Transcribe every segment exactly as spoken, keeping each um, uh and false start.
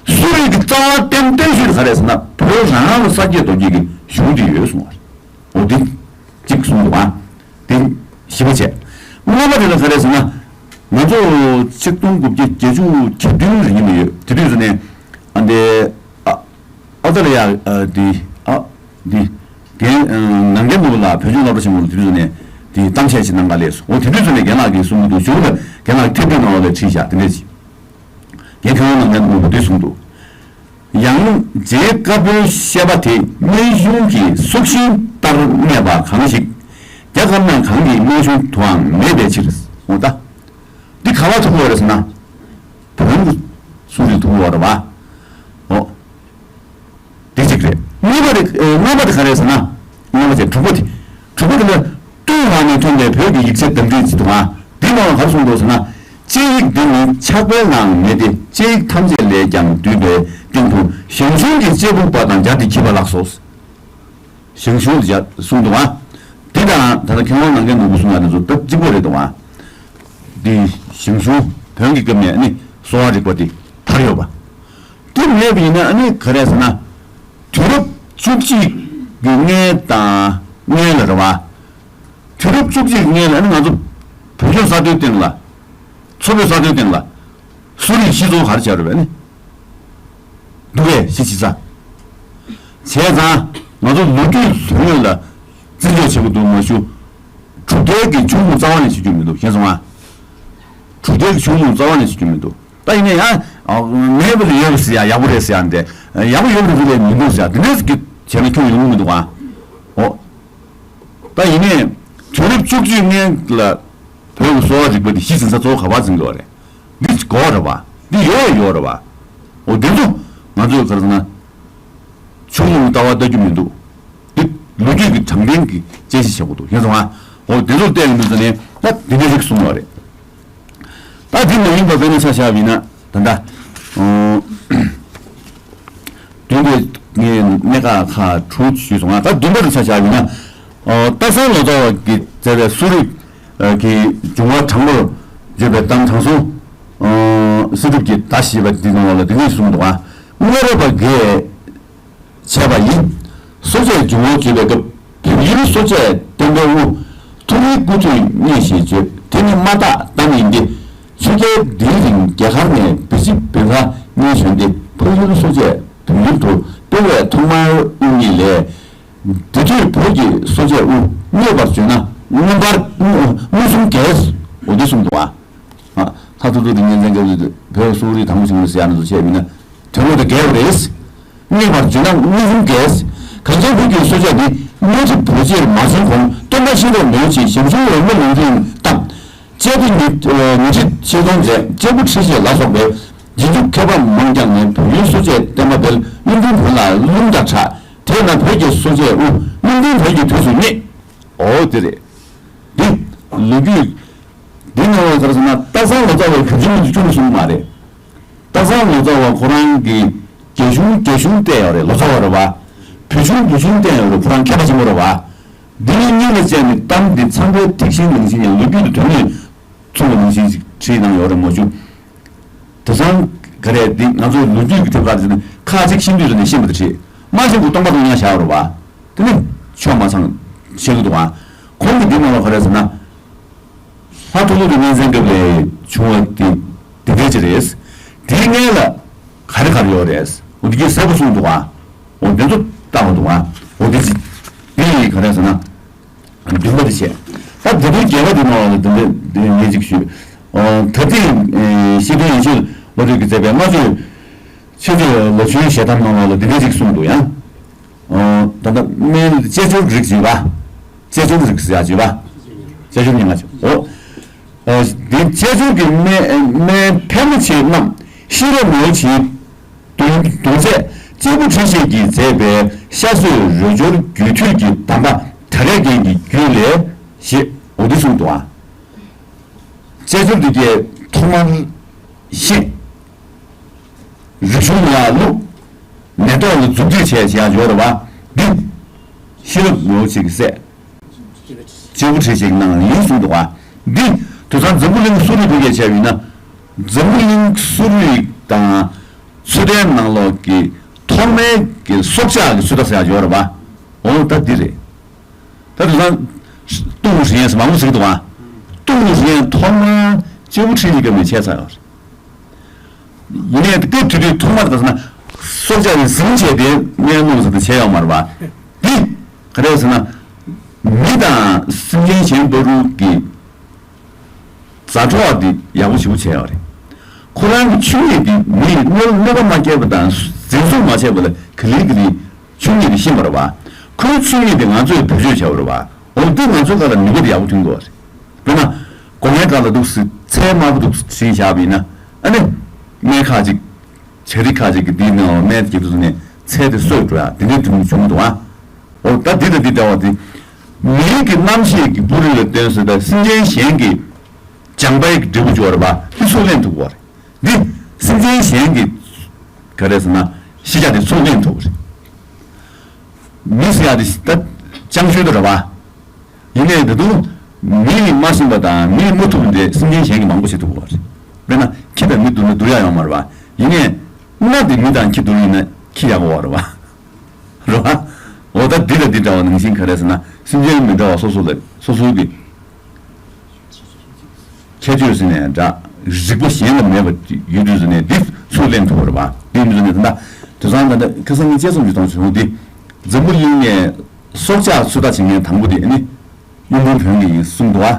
གསོ་རིག་གི་རྩ་བ་ཏན་ཏན་ཞིག་ག་རེ་ཟེར་ན། བོད་རང་རང་ལ་ས་སྐྱེས་རྡོ་སྐྱེས་ཀྱི་གཞུང་དེ་ཡོད་གསུངས་པ་རེད། འོ་དེ་གཅིག་གསུངས་འདུག་ཨ། དེ་བཞི་པ་བྱས། ལྔ་པ་དེ་ལ་ག་རེ་ཟེར་ན། ང་ཚོ་ཆིག་སྟོང་དགུ་བརྒྱ་བརྒྱད་ཅུ་གྱ་བདུན་རེད་ཉིན་མོ་ཡོད། དེ་དུས་སུ་ནས་ཨ་འདི་ཨ་ཨ་ཏ་ལ་ཡ་ཨ་འདི་ཨ་འདི་རྒན་ནང་རྒན་ནོར་བུ་ལགས་བོད་ལྗོངས་སློབ་གྲྭ་ཆེན་མོ་ལ་དེ་དུས་སུ་ནས་དེ་གཏམ་བཤད་ཅིག་གནང་ག་ལས་སོང་། འོ་དེ་དུས་སུ་ནས་རྒན་ལགས་ཀྱིས་གསུངས་འདུག་གཞུག་ལ་རྒན་ལགས་ཐེར་འདོན་གནང་བ་ལས་བྲིས་བཞག་དེ་འདྲས་ཅིག་རྒན་མཁས་དབང་ནང་བསྟན་ནོར་བུ་འདི་གསུངས་འདུག་ཡང་རྗེ་བཀའ་པོད་བཤད་པ་དེ་སྨན་གཞུང་གི་སྲོག་ཤིང་ལྟར་གནས་པ་གང་ཞིག་རྒྱ་དཀར་ནག་གང་གི་སྨན་གཞུང་དུའང་མེད་པའི་ཕྱིར། འོ་ད། འདི་ག་བ་ཐུག་པ་རེད་ཟེར་ན། བོན་གྱི་གསུང་རིགས་ཐུག་པ་རེད་བ། འོ། དེ་གཅིག་རེད། གཉིས་པ་དེ་ཨེ་ལྔ་པ་དེ་ག་རེད་ཟེར་ན། ལྔ་པ་བྱས་དྲུག་པ་དེ། དྲུག་པ་དེ་ལ་ཏུན་ཧོང་ནས་ཐོན་པའི་བོད་ཀྱི་ཡིག་ཆ་དམ་སྒྲིག་ཅིག་འདུག་ཨ། འདི་ནང་ལ་ག་རེ་གསུངས་འདུག་ཟེར་ན། དཔྱད་ཡིག་འདི་ནི་ཕྱག་དཔེ་ལའང་མེད་དེ། དཔྱད་ཡིག་ཐམས་ཅད་ལས་ཀྱང་བསྡུས་པའི་སྟེང་དུ་ཞང་ཞུང་གི་དཔྱད་འབུག་པ་དང་སྦྱར་ཏེ་བགྱིས་པ་ལགས་སོ། ཞང་ཞུང་ལ་སྦྱར་གསུངས་འདུག་ཨ། འདི་དང་ད་ལྟ་མཁས་དབང་ནང་བསྟན་ནོར་བུ་གསུང་ཡག་འདི་ཚོ་སྟབས་གཅིག་པ་རེད་འདུག་ཨ། འདི་ཞང་ཞུང་བོན་གྱི་སྐབས་ནས་ནི་གསོ་བ་རིག་པ་འདི་དར་ཡོད་པ། དེ་མེད་པ་ཡིན་ན་ཨ་ནི་ག་རེ་ཟེར་ན། དུས་རབས་བཅུ་གཅིག་གི་སྔོན་དང་སྔོན་ལ་རེད་བ། དུས་རབས་བཅུ་གཅིག་གི་སྔོན་ལ་ཨ་ནི་ང་ཚོ་བོད་ལྗོངས་ས་མཐོའི་སྟེང་ལ། མཚོ་བོད་ས་མཐོའི་སྟེང་ལ། གསོ་རིག་གཞི་བཙུགས་ག་རེ་བྱས་རེད་བས་ནི། འདུག་གས་གཞི་བྱེད་ས། བྱས་ཙང་ང་ཚོ་ལོ་རྒྱུས་དོན་ཡོད་ལ་བརྩི་འཇོག་བྱེད་དགོས་འདུག་མ་གཞི། གྲུབ་མཐའི་གི་ཆུང་ངུ་རྩ་བ་ནས་བྱེད་རྒྱུ་མི་འདུག་ཤེས་སོང་ང་། གྲུབ་མཐའི་གི་ཆུང་ངུ་རྩ་བ་ནས་བྱེད་རྒྱུ་མི་འདུག་ད་ཡིན་ན་ཡང་། མེད་པ་ལ་ཡོད་པ་ཟེར་ཡ་ཡག་པོ་རེད་ཟེར་ཡ་འདི། ཡག་པོ་ཡོད་པ་རེད་ཟེར་ཡ་མི་འདུག་ཟེར་ཡ་འདི་འདྲས་ཀྱི་བྱས་ན་ཁྱོན་ཡོང་གི་མི་འདུག་ཨ། འོ། ད་ཡིན་ནའི། དུས་རབས་བཅུ་གཅིག་སྔོན་ལ་བོད་ཀྱི་གསོ་བ་རིག་པ་འདི་གཞི་འཛིན་ས་གཙོ་བོ་ག་པར་འཛིན་དགོས་པ་རེད། འདི་དགོས་པ་རེད་པ། འདི་ཡོད་ཡོད་རེད་པ། འོ་འདི་ཚོ་ང་ཚོས་ག་རེ་ཟེར་ན། ཆུང་ངུའི་ལྟ་བ་ལྟ་རྒྱུ་མི་འདུག་འདི་ལོ་རྒྱུས་ཀྱི་དྲང་བདེན་གྱི་དཔྱད་གཞི་བྱེད་དགོས་འདུག་ཡིན་སོང་ང་། འོ་འདི་ཚོར་བལྟས་ཡོང་དུས་ཙ་ནས་ད་འདི་འདྲ་ཞིག་གསུངས་པ་རེད། ད་འདི་མ་ཡིན་པ་དཔེར་ན་ཆ་བཞག་པ་ཡིན་ན་ད་ལྟ། ཨོ། བདུན་པའི་ངས་གནད་འགག་ཁག་དྲུག་ཞུས་སོང་ང་། ད་བདུན་པ་དེ་ཆ་བཞག་པ་ཡིན་ན། ཨོ། སྟག་ཚང་ལོ་ཙཱ་བ་གིས་མཛད་པའི་གསོ་རིག་གི་འབྱུང་བ་དྲང་པོར་བརྗོད་པའི་གཏམ་དྲང་སྲོང་། ཨོ། སྲིད་སྒྲུབ་ཀྱི་བརྡ་ཞེས་པ་འདི་ནང་ལ་འདི་ནས་གསུངས་འདུག་ཨ། སྔ་རབས་པ་འགས་བྱས་པ་ཡིན། གསོ་དཔྱད་འབྱུང་བ་བརྗོད་པའི་སྐབས་བོད་ཡུལ་གསོ་དཔྱད་བསྟན་པའི་དབུ། ཐུགས་ཉིད་སྐུ་ཐུགས་ཉིད་ཞེས་བརྗོད། དེ་ནི་མ་བརྟགས་གཏམ་ཡིན་ཏེ། ཆོས་རྒྱལ་དིལ་རིང་རྒྱ་གར་ནས་བི་ཇི་བོད་ཁ་གཉིས་བྱོན་ཏེ་འཕགས་ཡུལ་གསོ་དཔྱད་བོད་ཡུལ་དུ་སྤེལ་བའི་ཐོག་མར་དབུ་བརྙེས་ལས། དེ་དུས་བོད་ཀྱི་གསོ་དཔྱད་དབུ་བརྙེས་པར་བརྗོད་ན་མངོན་པར་མངོན་སུམ་གྱིས་འོ་དེ་གསུངས་འདུག་ཨ། ཨ། ལྷ་ཐུ་ཐུ་དེ་གཉན་བཙན་སྐབས་སུ་བོད་གསོ་རིག་དང་པོ་བྱུང་བ་ཟེར་ཡ་ན་ཚོ་བྱས་པ་ཡིན་ན་དོན་དངོས་དང་འགལ་བ་རེད། བརྙེས་པར་བརྗོད་ན་མངོན་སུམ་གྱིས། གངས་ཅན་བོད་ཀྱི་གསོ་དཔྱད་ནི་དམར་ཁྲི་བོད་རྗེར་མ་བྱོན་གོང་སྟོན་པ་ཤེས་རབ་མེའུ་ཆེན་ཞང་ཞུང་འོད་མ་ལུང་རིང་བལྟམས། དཔྱད་བསྡུ་ཉི་ཉི་ཁྲི་ཆེད་རྫོང་མཛད། དཔྱད་བུ་ཁྲི་ཤེས་ལ་སོགས་པའི་རྗེས་འཇུག་མཁས་པ་མང་རྐྱང་ནས་བོད་ཡུལ་གསོ་དཔྱད་བསྟན་པ་འཕེལ། བློན་ལྡན་བོན་ལ་རླུང་ལྟར་གྲགས། དེས་ན་བོད་ཀྱི་གསོ་དཔྱད་དབུ་བློན་ལྡན་བོན་གྱི་དུས་སུ་བརྙེས། འོ་དེ་རེད། འདི་ལོ་རྒྱུས། འདི་ནང་ལ་ག་རེ་ཟེར་ན་སྟག་ཚང་ལོ་ཙཱ་བ་བོད་ཆུང་ངུ་ཆུང་ངུ་གསུངས་མ་རེད། སྟག་ཚང་ལོ་ཙཱ་བ་ཁོ་རང་གིས་རྒྱ་གཞུང་རྒྱ་གཞུང་བལྟས་ཡོད་རེད། ལོ་ཙཱ་བ་རེད་བ། བོད་གཞུང་བོད་གཞུང་བལྟས་ཡོད་རེད། ཁོ་རང་མཁས་པ་ཆེན་པོ་རེད་བ། འདི་གཉིས་ལ་བཅས་ནས་གཏམ་འདི་ཚངས་པའི་ཐེག་ཆེན་ནང་བཞིན་ཡང་ལོ་རྒྱུས་ཀྱི་དོན་ནི་མཚུངས་པ་ནང་བཞིན་ཞིག་བྲིས་གནང་ཡོད་རེད་མ་གཞུ། དེང་སང་ག་རེ་འདི་ང་ཚོའི་ལོ་རྒྱུས་ཀྱི་དེབ་ཁག་དེ་ནི་ཁ་ཅིག་ཤེས་འདོད་རེ་ནས་ཤེས་མ་ཐུབ་བྲིས། མ་ཤེས་ཀྱི་སྟོང་པ་སྟོང་རྐྱང་བཞག་རེད་བ། དེ་ནི་ཆོས་མ་ཚང་བཤད་ཀྱི་འདུག་ཨ། ཁོང་གིས་འདི་ནང་ལ་ག་རེ་ཟེར་ན། ལྷ་ཐུ་ལུ་དེ་གཉན་བཙན་སྐབས་ལས་བྱུང་བ་དེ་དེ་འདྲ་ཅིག་རེད། དེའི་སྔོན་ལ་ག་རེ་ག་རེ་ཡོད་རེད། འོ་དེ་གས་གསལ་པོ་གསུངས་འདུག་ཨ། འོ་དེ་ཚོ་ལྟ་བ་འདུག་ཨ། འོ་དེ་ཅི་དེ་ཡི་ག་རེ་ཟེར་ན། བདུན་པ་དེ་བྱས། ད་འདི་ནས་བརྒྱད་པ་དེ་ནང་ལ་འདི་འདྲ་འདི་ངས་ཅིག་ཞུས། ཨོ། ད་ཐེངས་ཨེ་ཤེས་ལྡན་ཡེ་ཤེས་བློ་གྲོས་ཀྱིས་མཛད་པའི་སྔ་ཕྱི་ཆོས་རྗེ་ལོ་ཆུང་ཞལ་གདམས་ནང་ལ་འདི་འདྲ་ཅིག་གསུངས་འདུག་ཡང་། ཨོ། ད་ལྟ་སྨན་དཔྱད་འཆོར་གྱི་རིགས་ཞུས་པ། དཔྱད་འཆོར་གྱི་རིགས་ཟེར་ཡ་ཞུས་པ། དཔྱད་འཆོར་ཉི་མ་ཞུ། ཨོ། ཨོ། འདི་དཔྱད་འཆོར་གྱི་སྨན་སྨན་ཕལ་མོ་ཆེ་རྣམས་ཤེས་རབ་མེའུ་ཆེན་གདུང་གདུང་སྲས་སྐྱེས་བུ་ཁྲི་ཤེས་ཀྱིས་མཛད་པའི་ཤ་ཟོས་རོ་སྦྱོར་རྒྱུད་འཐུས་ཀྱི་གདམས་པ་དར་རྒྱས་རྒྱན་གྱི་རྒྱུད་ལས་ཞེས་འོ་འདི་གསུངས་འདུག་ཨ། དཔྱད་འཆོར་འདི་གའི་ཐོག་མར་ཤེས། རིག་གཞུང་ལ་བླུགས། མེ་ཏོག་ལ་མཛུབ་ཁྲིད་བྱས་བྱས་ཡོད་རེད་བ། འདི་ཤེས་རབ་མེའུ་ཆེན་གྱི་སྲས། སྐྱེས་བུ་ཁྲི་ཤེས་ཀྱིས་གནང་ཡིན་གསུངས་འདུག་བ། འདི་དེང་སང་འཛམ་བུ་གླིང་གསོ་རིག་འཕེལ་རྒྱས་བྱས་ཡིན་ན། འཛམ་བུ་གླིང་གསོ་རིག་དང་། ཚོས་ དེའི་ནང་ལོགས་ཀྱི་ཐོག་མའི་གི་སྲོག་ཆགས་ཀྱི་ཚོད་ལྟ་ཟེར་ཡག་ཡོད་རེད་པ། འོ་ད་འདི་རེད། ད་དེང་སང་ཏུང་ཧྲེང་ཟེར་མང་པོ་ཟེར་གྱི་འདུག་ཨ། ཏུང་ཧྲེང་ཐོག་མར་ལྕེ་བོ་ཁྲིད་ཀྱི་སྐབས་ནས་བྱས་ཚར་ཡོད་རེད། ཡིན་ནའི་དེ་དུས་དུས་ཐོག་མར་ད་ཟེར་ན་སྲོག་ཆགས་ཀྱི་ཟིན་བྱས་ཏེ་གནས་སྣུམ་ཟེར་དུ་བྱས་ཡོད་མ་རེད་པ། འདི་ག་རེ་ཟེར་ན། མི་དང་སེམས་ཅན་གཞན་པ་རུ་གི་མཛའ་གྲོགས་འདི་ཡག་པོ་ཞེ་པོ་བྱས་ཡོད་རེད། ཁོ་རང་གི་ཆོས་ཉིད་འདི་མི་ཡི་གནོད་གནོད་པ་མ་སྐྱེལ་བ་དང་འཛིན་བཟུང་མ་བྱས་པ་ལ་ག་ལེ་ག་ལེ་ཆོས་ཉིད་འདི་ཤེས་པ་རེད་པ། ཁོའི་ཆོས་ཉིད་འདི་ང་ཚོས་བེད་སྤྱོད་བྱས་པ་རེད་པ། འོ་འདི་ང་ཚོའི་ཁ་ལ་ནུས་པ་འདི་ཡག་པོ་ཐོན་གྱི་ཡོད་རེད། དཔེར་ན། སྒོ་ངའི་སྒང་ལ་འདུག་སེ་ཚལ་དམར་པོ་འདུག་སེ་བཞག་པ་ཡིན་ན། ཨ་ནི། སྨན་ཁག་ཅིག་བྱ་རིགས་ཁ་ཅིག་གིས་འདིའི་ནང་ལ་སྨན་དེ་བརྒྱབ་དུས་ནས་ཚལ་དེ་གསོས་འགྲོ་ཡ་དེ་འདྲའི་དོན་བྱུང་འདུག་ཨ། འོ་ད་འདི་དང་འདི་འདྲ་བ་དེ། མིའི་གི་རྣམ་ཤེས་ཀྱི་སྤུ་རིས་ལ་བརྟེན་སོང་ད་སེམས་ཅན་གཞན་གྱི་བྱམས་པའི་གི་འབྲས་བུ་འབྱོར་བ་འདི་ཚུར་ལེན་ཐུབ་པ་རེད། འདི་སེམས་ཅན་གཞན་གྱི་ག་རེ་ཟེར་ན་ཤེས་བྱ་དེ་ཚུར་ལེན་ཐུབ་པ་རེད། མི་ཟེར་ཡ་དེ་ད་ཅང་ཤོས་དུ་རེད་བ། ཡིན་ནའི་ད་དུང་མི་ཡིས་མ་ཤེས་པ་དང་མི་ཡིས་མ་ཐུབ་པ་འདྲ་སེམས་ཅན་གཞན་གྱིས་མང་པོ་བྱེད་ཐུབ་པ་རེད། དཔེར་ན་ཁྱི་དང་མི་བསྡུར་ན་བསྡུར་ཡག་ཡོད་མ་རེད་བ། ཡིན་ནའི་སྣ་དེ་མི་དང་ཁྱི་བསྡུར་ཡིན་ན་ཁྱི་ཡག་པོ་བ་རེད་བ། རེད་བ། འོ་ད་འདི་ལ་འདི་འདྲ་བ་ནང་བཞིན་ག་རེ་ཟེར་ན་སེམས་ཅན་མི་འདྲ་བ་སོ་སོ་ལ་སོ་སོའི་གི་ཁྱད་ཆོས་ཟེར་ནས་འདྲ། རིག་པ་གཞན་ལ་མེད་པ་ཡོད་དུས་ཟེར་ནས་འདི་ཚུར་ལེན་ཐུབ་པ་རེད་བ། དེ་མི་ཟེར་ནས་ད་ལྟ་དེང་སང་ད་ལྟ་ཁ་སང་ཉིན་དཔྱད་རྩོམ་ཞིག་མཐོང་བྱུང་། འདི་འཛམ་བུ་གླིང་ནས་སྲོག་ཆགས་ཚོད་ལྟ་བྱེད་མཁན་དང་པོ་དེ་ནི་གཡུང་དྲུང་བོན་གྱི་ཡིན་གསུངས་འདུག་བ།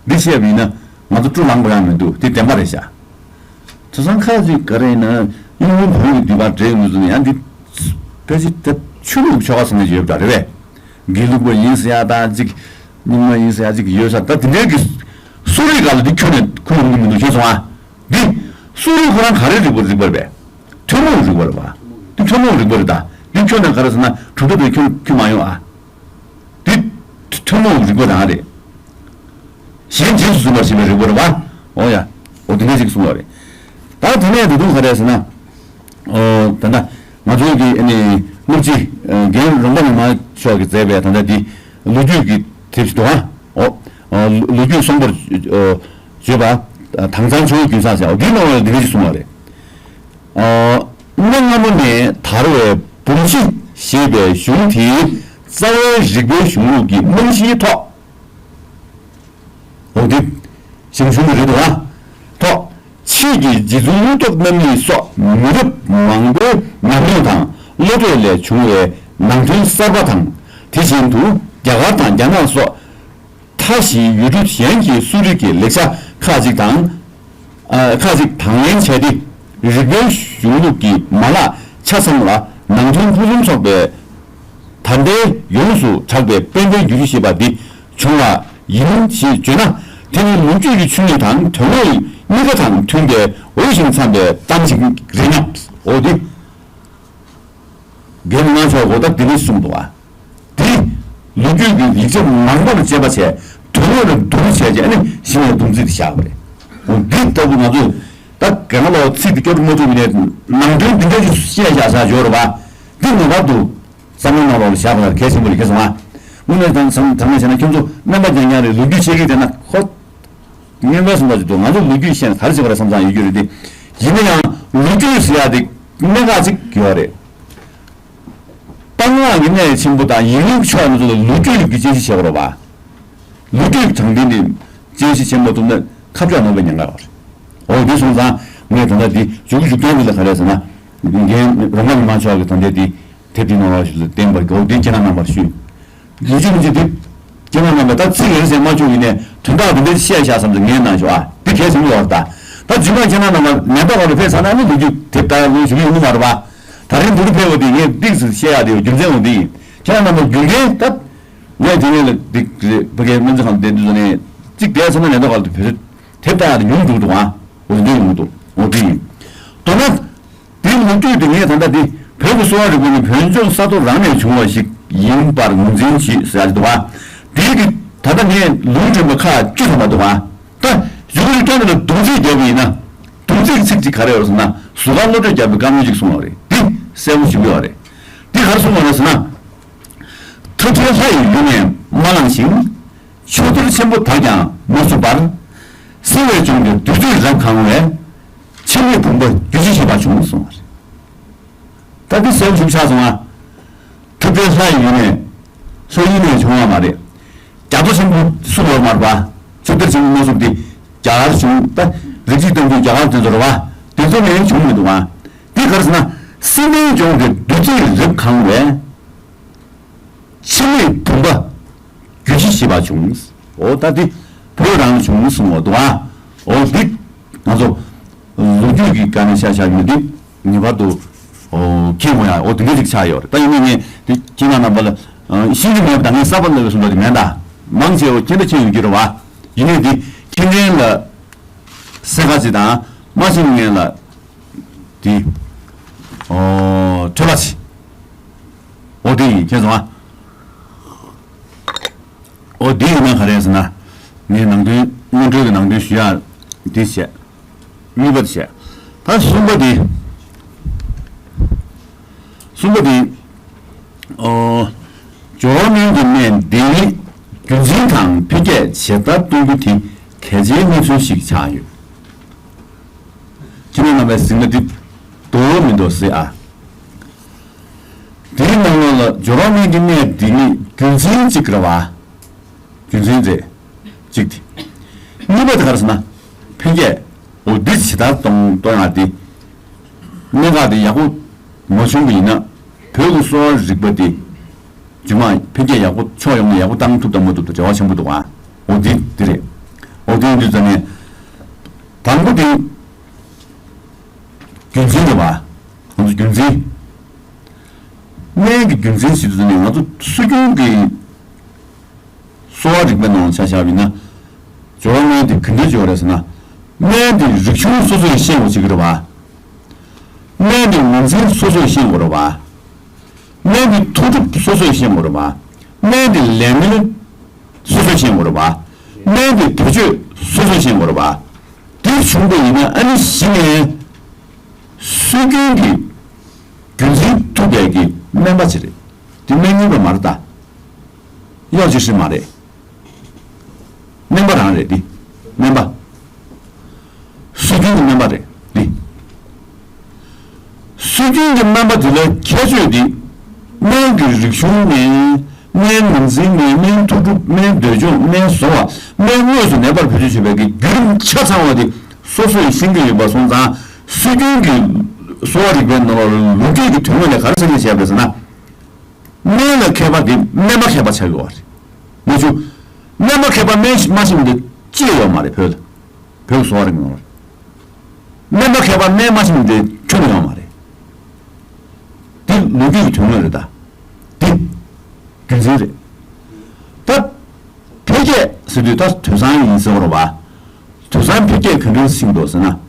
འདི་བཤད་པ་ཡིན་ན་ང་ཚོ་སྤྲོ་ལངས་དགོས་ཡ་མི་འདུག་དེ་བདེན་པ་རེད་ཤག་དེང་སང་ཁ་ཅིག་ག་རེ་ཡིན་ན་གཡུང་དྲུང་བོན་གྱི་འདུས་པ་འདྲ་ཡོད་མི་ཚོ་ནི་ཡང་འདི་ཕལ་ཆེར་དེ་ཆོས་ལུགས་ཆོ་ག་ཟེར་ནས་ཡོད་པ་རེད་པས། དགེ་ལུགས་པ་ཡིན་ཟེར་ཡ་དང་ཅིག་རྙིང་མ་ཡིན་ཟེར་ཡ་ཅིག་ཡོད་ས། ད་དེ་འདྲའི་གི་གསོ་རིག་སྒང་ལ་འདི་ཁྱོན་ནས་ཁུར་ཡོང་གི་མི་འདུག་ཤེས་སོང་ཨ། འདི་གསོ་རིག་ཁོ་རང་ག་རེ་རིག་པ་རིག་པ་རེད་པས། ཐུན་མོང་རིག་པ་རེད་པ། འདི་ཐུན་མོང་རིག་པ་རེད་ད། འདི་ཁྱོན་ནས་ག་རེ་ཟེར་ན་གྲུབ་མཐའ་དེ་ཁྱོན་ཁྱོན་མ་ཡོང་ཨ། འདི་ཐུན་མོང་རིག་པ་རང་རེད། གཞན་རྗེས་སུ་འཛིན་པར་བྱེད་པའི་རིག་པ་རེད་པ། འོ་ཡ། འོ་དེ་འདྲ་ཅིག་གསུངས་པ་རེད། ད་དེ་ནས་ད་དུང་ག་རེ་ཟེར་ན། ཨོ། ད་ལྟ་ང་ཚོའི་གི་ཨ་ནི་སློབ་སྤྱི་རྒན་རོང་པ་མི་མང་མཆོག་གིས་མཛད་པའི་ད་ལྟ་འདི་ལོ་རྒྱུས་ཀྱི་དེབ་ཞིག་འདུག་ཨ། ཨོ། ལོ་རྒྱུས་གསོང་པོར་བརྗོད་པ། དྭངས་གཙང་ཆུ་བོ་རྒྱུན་བསྲིངས་ཟེར། ཨོ་འདིའི་ནང་ལ་འདི་འདྲ་ཞིག་གསུངས་པ་རེད། ཨོ། གནའ་སྔ་མོ་ནས་དར་བའི་བུམ་ཆེ་ཞེས་པའི་གཞུང་དེའི་རྩ་བའི་རིག་པའི་གཞུང་ལུགས་ཀྱི་རྨང་གཞིའི་ཐོག་འོ་འདི། ཞང་ཞུང་གི་རེད་འདུག་ཨ། ཐོག་ཕྱིས་ཀྱི་རྗེ་བཙུན་གླུ་སྟོབས་རྣམ་གཉིས་སོགས་མི་རབས་མང་པོའི་ཉམས་མྱོང་དང་བློ་གྲོས་ལས་བྱུང་བའི་ནང་དོན་གསར་པ་དང་། དེ་བཞིན་དུ་རྒྱ་གར་དང་རྒྱ་ནག་སོགས་མཐའ་བཞིའི་ཡུལ་གྲུ་གཞན་གྱི་གསོ་རིག་གི་ལེགས་ཆ་ཁག་ཅིག་དང་། ཨ། ཁག་ཅིག་དང་ལེན་བྱས་ཏེ། རིག་པའི་གཞུང་ལུགས་ཀྱི་མ་ལག་ཆ་ཚང་ལ་ནང་དོན་ཕུན་སུམ་ཚོགས་པའི་ད་ལྟའི་ཡོངས་སུ་གྲགས་པའི་དཔལ་ལྡན་རྒྱུད་བཞི་ཞེས་པ་འདི་བྱུང་བ་ཡིན་ཞེས་བརྗོད་ན། དེ་ནི་ལོ་རྒྱུས་ཀྱི་ཆོས་ཉིད་དང་དོན་དངོས་གཉིས་ཀ་དང་མཐུན་པའི་འོས་ཤིང་འཚམ་པའི་གཏམ་ཞིག་རེད་སྙམ། འོ་དེ། རྒན་མང་ཆོག་གོ་ད་དེ་ནས་གསུངས་འདུག་བ། དེ་ལོ་རྒྱུས་ཀྱི་ཡིག་ཆ་མང་པོ་ལ་དཔྱད་པ་བྱས། དོན་དངོས་ལ་བསྡུར་བྱས་རྗེས་ཨ་ནི་གཞི་ནས་སྡོམ་རྩིས་དེ་བཞག་པ་རེད། འོ་འདི་ལྟ་བུ་ང་ཚོས་ད་ག་ང་ལོ་ཚིག་དེ་སྐྱོར་མ་ཐུབ་པ་ནས་ནང་དོན་འདི་འདྲ་ཞིག་བཤད་བཞག་བཞག་ཡོད་རེད་བ། འདི་ངེས་པར་དུ་བསམ་བློ་ནང་ལོགས་ལ་བཞག་པ་ལ་གལ་ཆེན་པོ་རེད། ཁྱེད་ཚོ་ང་དངོས་གནས་དྲང་དྲང་གནས་བྱས་ན་ཁྱོད་ཚོ་སྨན་པ་རྐྱང་རྐྱང་རེད། ལོ་རྒྱུས་ཤེས་ཀྱི་དེ་ན་ཁོ། སྨན་པས་གསུངས་པ་ཅིག་འདུག་ང་ཚོ་ལོ་རྒྱུས་ཤེས་ན་ག་རེ་བྱེད་པ་རེད་བསམ་བསམ་ཡོད་རྒྱུ་རེད་དེ། ཡིན་ན་ཡང་ལོ་རྒྱུས་ཟེར་ཡ་དེ་གནད་འགག་ཅིག་ཡོད་རེད། གཏན་བླག་གི་གནད་ཆེན་པོ་དང་ཡིན་ལུགས་ཕྱོགས་ནས་ཚོ་ལ་ལོ་རྒྱུས་ཀྱི་དཔྱད་གཞི་བྱེད་དགོས་རེད་བ། ལོ་རྒྱུས་ཀྱི་དྲང་བདེན་དེ་དཔྱད་གཞི་བྱེད་མ་ཐུབ་ན་ཁ་ཕྱོགས་ནོར་བའི་ཉེན་ཁ་ཡོད་རེད། འོ་དེ་སོང་ཙང་ངས་ད་ལྟ་འདི་མཇུག་མཇུག་སྟོན་འདི་ལ་ག་རེ་ཟེར་ན། རྒན་རོང་པ་མི་མང་ཚོགས་ཀྱི་ད་ལྟ་འདི། དེབ་འདི་ནང་ལ་ཞུ་ལ་བསྟན་པར་དགོས་འདི་ཁྱེད་རང་རྣམ་པར་ཞུ། ལོ་རྒྱུས་མི་ཚེ་འདི། ཁྱེད་རང་རྣམ་པ་ད་ཚིག་ཡོད་ཟེར་མ་བྱུང་ཡིན་ནས་དོན་དག་འདི་འདྲ་བཤད་བཞག་བསམ་ཚེ་ངའི་ནང་ཞུ་ཨ། འདི་གལ་ཆེན་པོ་ཡོད་རེད་ད། ད་རྗེས་མ་ཁྱེད་རང་རྣམ་པ་མེ་ཏོག་ཁ་ལ་ཕེབས་ཚར་ན་ནི་ལོ་རྒྱུས་དེབ་ད་ལོ་ཞུ་གི་ཡོང་གི་མ་རེད་པ། ད་རིང་འདི་རུ་ཕེབས་པ་འདི་ངས་ཏིག་ཙམ་བཤད་ཡག་དེ་རྒྱུ་མཚན་འོང་འདི་ཡིན། ཁྱེད་རང་རྣམ་པ་རྒྱུ་མཚན་ད། ངས་དེ་ནས་ལ་འདི་རེད་ཕ་གིའི་སྨན་རྩིས་ཁང་བསྡད་དུས་ནས་གཅིག་བསྡད་ཚར་ན་མེ་ཏོག་ཁ་ལ་དེབ་དེབ་ད་ཡག་དེ་ཉུང་འགྲོ་གི་འདུག་ཨ། འོ་འདི་ཡོང་གི་འདུག་འོ་འདི་ཡིན། མདོར་ན། དེའི་ལོ་རྒྱུས་དེ་ངས་ད་ལྟ་འདི་བོད་ཀྱི་གསོ་བ་རིག་པ་ནི་བོད་ལྗོངས་ས་མཐོ་རང་ནས་བྱུང་བ་ཞིག་ཡིན་པར་ངོས་འཛིན་གྱིས་ཟེར་ཡག་འདུག་པ། དེའི་གི་ད་ལྟ་ངས་ལུང་དྲངས་པ་ཁག་བཅུ་ཙམ་མ་འདུག་པ། ད་ཡུ་གུར་སྟོན་ལ་སྡོམ་ཚིག་བརྒྱབ་པ་ཡིན་ན། སྡོམ་ཚིག་གི་ཚིག་ཅིག་ག་རེ་ཡོད་ཟེར་ན། ཟུར་ཁ་བློ་གྲོས་རྒྱག་པའི་བཀའ་མོལ་ཅིག་གསུངས་པ་རེད། འདི་གསལ་པོ་ཞིག་ཡོད་རེད། འདི་ག་རེ་གསུངས་པ་རེད་ཟེར་ན། མཐའ་བྲལ་ལྷ་ཡི་ཡུལ་ནས་མ་ལངས་ཤིང་། ཕྱོགས་དུར་ཆེན་པོ་དག་ཀྱང་མ་ཚུགས་པར། བསིལ་བའི་ལྗོངས་ཀྱི་བདུད་རྩིས་རབ་གང་བས། ཕྱི་མིག་བུམ་པ་རྒྱུད་བཞི་ཞེས་པ་བྱུང་གསུངས་པ་རེད། ཨ་དེ་སེམས་ཞུགས་ཆགས་སོང་ང་། ཐུབ་བསྟན་ལྷ་ཡི་ཡུལ་ནས། ལྷ་ཡུལ་ནས་བྱུང་བ་མ་རེད། རྒྱ་མཚོ་ཆེན་པོ་སུ་ལོག་མར་པ། ཆུ་གཏེར་ཆེན་པོ་མ་སུབ་དེ། རྒྱ་གར་བྱུང་ད། རིགས་གཅིག་གཏམ་རྒྱུད་རྒྱ་གར་དེ་ཚོ་རེད་བ། དེ་ཚོ་ནས་བྱུང་མི་འདུག་བ། དེ་ག་རེ་ཟེར་ན། སེམས་ལྡན་ལྗོངས་ཀྱི་བདུད་རྩིས་རབ་གང་བས། འཆི་མེད་བུམ་པ། རྒྱུད་ཅི་ཞེས་པ་བྱུང་། འོ་ད་འདི་བོད་རང་བྱུང་གསུང་བ་འདུག་ཨ། འོ་འདི་ང་ཚོ་ལོ་རྒྱུས་ཀྱི་སྒང་ནས་ཤ་ཤ་ཡོད་དུས་ངེས་པར་དུ་འོ་མཁྱེན་དགོས་ཡ། འོ་དེ་འདྲ་ཅིག་ཆགས་ཡོད་རེད། ད་ཡིན་ནའི་ངས་འདི་ཁྱེད་རང་རྣམ་པ་ལ་ཤེས་ཀྱི་མེད་པ་དང་ངས་གསར་པ་ལབ་པའི་བཟོ་འདྲ་དེ་མེད་ད། མང་ཆེ་བ་མཁྱེན་ད་མཁྱེན་ཡོད་ཀྱི་རེད་བ། ཡིན་ནའི་འདི་མཁྱེན་མཁན་ལ་གསལ་ཁ་ཅིག་དང་མ་ཤེས་མཁན་ལ། དེ། ཨོ། ཐོས་པ་ཆེ། འོ་དེ་ཡིན་མཁྱེན་སོང་ཨ། འོ་དེ་ཡིན་ན་ག་རེ་ཟེར་ན། ངས་ནང་དོན་སྔོན་འགྲོའི་གི་ནང་དོན་ཞུ་ཡག་དེ་བྱས། གཉིས་པ་དེ་བྱས། ད་གསུམ་པ་དེ། གསུམ་པ་དེ། ཨོ། སྦྱོར་བ་སྨན་གྱི་གནས་འདི་ནི་རྒྱུན་འཛིན་དང་འཕེལ་རྒྱས་ཇི་ལྟར་གཏོང་རྒྱུ་དེ་གལ་ཆེའི་གནས་ཚུལ་ཞིག་ཆགས་ཡོད། ཁྱེད་རང་རྣམ་པས་གཟིགས་ན་འདི་འདུག་མི་འདུག་ཟེར་ཨ། དེའི་ནང་ལོགས་ལ་སྦྱོར་བ་སྨན་གྱི་གནས་འདི་ཉིད་རྒྱུན་འཛིན་གཅིག་རེད་བ། རྒྱུན་འཛིན་རེད། གཅིག་དེ། གཉིས་པ་དེ་ག་རེ་ཟེར་ན། འཕེལ་རྒྱས། འོ་འདི་ཇི་ལྟར་གཏོང་གཏོང་ཡག་དེ། གནད་འགག་དེ་ཡག་པོ་མ་བྱུང་བ་ཡིན་ན། བོད་ཀྱི་གསོ་བ་རིག་པ་དེ། རྗེས་མ་འཕེལ་རྒྱས་ཡག་པོ་ཕྱོགས་ཡོངས་ནས་ཡག་པོ་བཏང་ཐུབ་དང་མ་ཐུབ་དང་འབྲེལ་བ་ཆེན་པོ་འདུག་ཨ། འོ་འདི་འདི་རེད། འོ་འདི་འདི་ཙམ་ནས། དང་པོ་དེ། རྒྱུན་འཛིན་རེད་བ། ང་ཚོ་རྒྱུན་འཛིན། སྨན་གྱི་རྒྱུན་འཛིན་ཞེས་དུས་ནི་ང་ཚོ་སྲོལ་རྒྱུན་གྱི་གསོ་བ་རིག་པའི་ནང་ཆ་བཞག་པ་ཡིན་ན། སྦྱོར་བ་སྨན་དེ་ག་འདྲ་སྦྱོར་རེད་ཟེར་ན། སྨན་དེ་རིགས་ཆུང་སོ་སོས་ཤེས་དགོས་ཀྱི་རེད་བ། སྨན་དེ་ངོས་འཛིན་སོ་སོས་ཤེས་དགོས་རེད་བ། སྨན་དེ་མཐོ་སྒྲུབ་སོ་སོས་ཤེས་དགོས་རེད་བ། སྨན་དེ་ལས་སྣོན་སོ་སོས་ཤེས་དགོས་རེད་བ། སྨན་དེ་བེད་སྤྱོད་སོ་སོས་ཤེས་དགོས་རེད་བ། དེ་བྱུང་བ་ཡིན་ན་ཨ་ནི་གཞི་ནས་སྲོལ་རྒྱུན་གྱི་རྒྱུན་འཛིན་ཐུབ་པའི་གི་སྨན་པ་ཅིག་རེད། དེ་སྨན་རྙིང་པ་མ་རེད་ད། གཡག་ཅི་ཧྲི་མ་རེད། སྨན་པ་རང་རེད་དེ། སྨན་པ། སྲོལ་རྒྱུན་གྱི་སྨན་པ་རེད་དེ། སྲོལ་རྒྱུན་གྱི་སྨན་པ་དེ་ལ་ཁྱད་ཆོས་དེ། སྨན་གྱི་རིག་གཞུང་ནས། སྨན་ངོས་འཛིན་ནས། སྨན་མཐོ་སྒྲུབ། སྨན་འདོད་སྦྱོང་། སྨན་བཟོ་བ། སྨན་དངོས་སུ་ནད་པར་བེད་སྤྱོད་བྱེད་པའི་གི་བརྒྱུད་རིམ་ཆ་ཚང་བ་དེ་སོ་སོས་ཤེས་ཀྱི་ཡོད་པ་སོང་ཙང་། སྲོལ་རྒྱུན་གྱི་གསོ་བ་རིག་པའི་ནང་ལ་ལོ་རྒྱུས་ཀྱི་དོན་དངོས་ནས་ག་རེ་ཟེར་ནས་བྱས་པ་རེད་ཟེར་ན། སྨན་ལ་མཁས་པ་དེ་སྨན་པ་མཁས་པ་ཆགས་ཡོད་རེད། ང་ཚོ་སྨན་པ་མཁས་པ་སྨན་མ་ཤེས་མི་དེ་ཅི་ཡང་ཡོད་མ་རེད་བོད་ལ། བོད་ཀྱི་གསོ་བ་རིག་པའི་ནང་ལ། སྨན་པ་མཁས་པ་སྨན་མ་ཤེས་མི་དེ་ཁྱོན་ནས་ཡོད་མ་རེད། འདི་ལོ་རྒྱུས་ཀྱི་དོན་དངོས་རེད་ད། འདི་རྒྱུན་འཛིན་རེད། ད་འཕེལ་རྒྱས་ཟེར་དུས་ད་དུས་བཟང་ཡིན་ཟེར་བ་རེད་བ། དུས་བཟང་འཕེལ་རྒྱས་ག་འདྲ་ཕྱིན་འདུག་ཟེར་ན།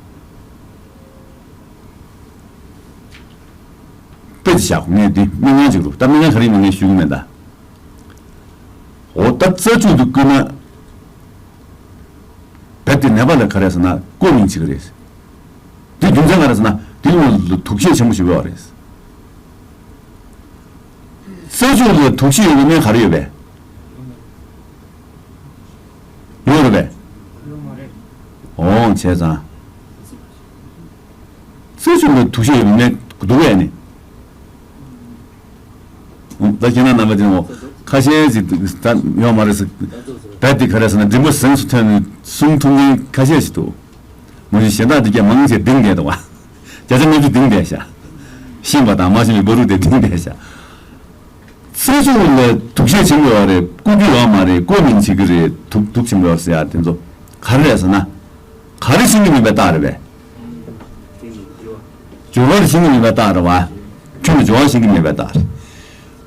དཔེ་དེ་བཞག་ངས་འདི་སྨན་ཁང་ཅིག་རུ། ད་སྨན་ཁང་ག་རེ་ཡིན་མིན་ངས་ཞུ་གི་མེད་ད། འོ་ད་རྩ་ཆུ་དུ་བསྐུས་ན། རྦད་དེ་ནད་པ་ལ་ག་རེ་ཟེར་ན་བཀོད་མིང་བྱེད་ཀྱི་རེད། དེ་རྒྱུ་མཚན་ག་རེ་ཟེར་ན་དེ་ཡོང་ལ་དུག་ཤེད་ཆེན་པོ་ཞིག་ཡོད་རེད། རྩ་ཆུ་ལ་དུག་ཤེད་ཡོད་པའི་སྨན་ག་རེ་ཡོད་པས། ཡོད་རེད་པས། འོང་བྱས་ཙང་། རྩ་ཆུ་ལ་དུག་ཤེད་ཡོད་པའི་སྨན་འདུག་གས་ནི། ད་ཁྱེད་རང་རྣམ་པ་དེ་འོ། ཁ་ཤས་ཤིག་ད་ཡོད་མ་རེད་ཟེར། རྦད་དེ་ག་རེ་ཟེར་ན་འགྲེང་བུ་ཟིང་སུ་ཐོན་ནས་གསུང་ཐུབ་མཁན་ཁ་ཤས་ཤིག་འདུག་མ་གཞི་གཞན་དག་དེ་གས་མང་ཆེ་ལྡིང་བསྡད་འདུག་བ། བརྒྱ་ཆ་ལྔ་བཅུ་ལྡིང་བསྡད་ཤག་ཤེས་པ་དང་མ་ཤེས་པའི་བར་དུ་དེ་ལྡིང་བསྡད་ཤག་རྩ་ཆུ་ལ་དུག་ཤེད་ཆེན་པོ་ཡོད་རེད། བཀོལ་རྒྱུ་ཡོད་མ་རེད། བཀོལ་མིན་བྱེད་ཀྱི་རེད། དུག་དུག་ཆེན་པོ་ཡོད་ཟེར་ཡ་དེ་ཚོ་ག་རེ་རེད་ཟེར་ན། ག་རེ་ཤེས་ཀྱི་མེད་པའི་རྟགས་རེད་པས། སྦྱོར་བ་ལ་ཤེས་ཀྱི་མེད་པའི་རྟགས་རེད་བ། ཁྱོད་ལ་སྦྱོར་བ་ཤེས་ཀྱི་མེད་པའི་རྟགས་རེད།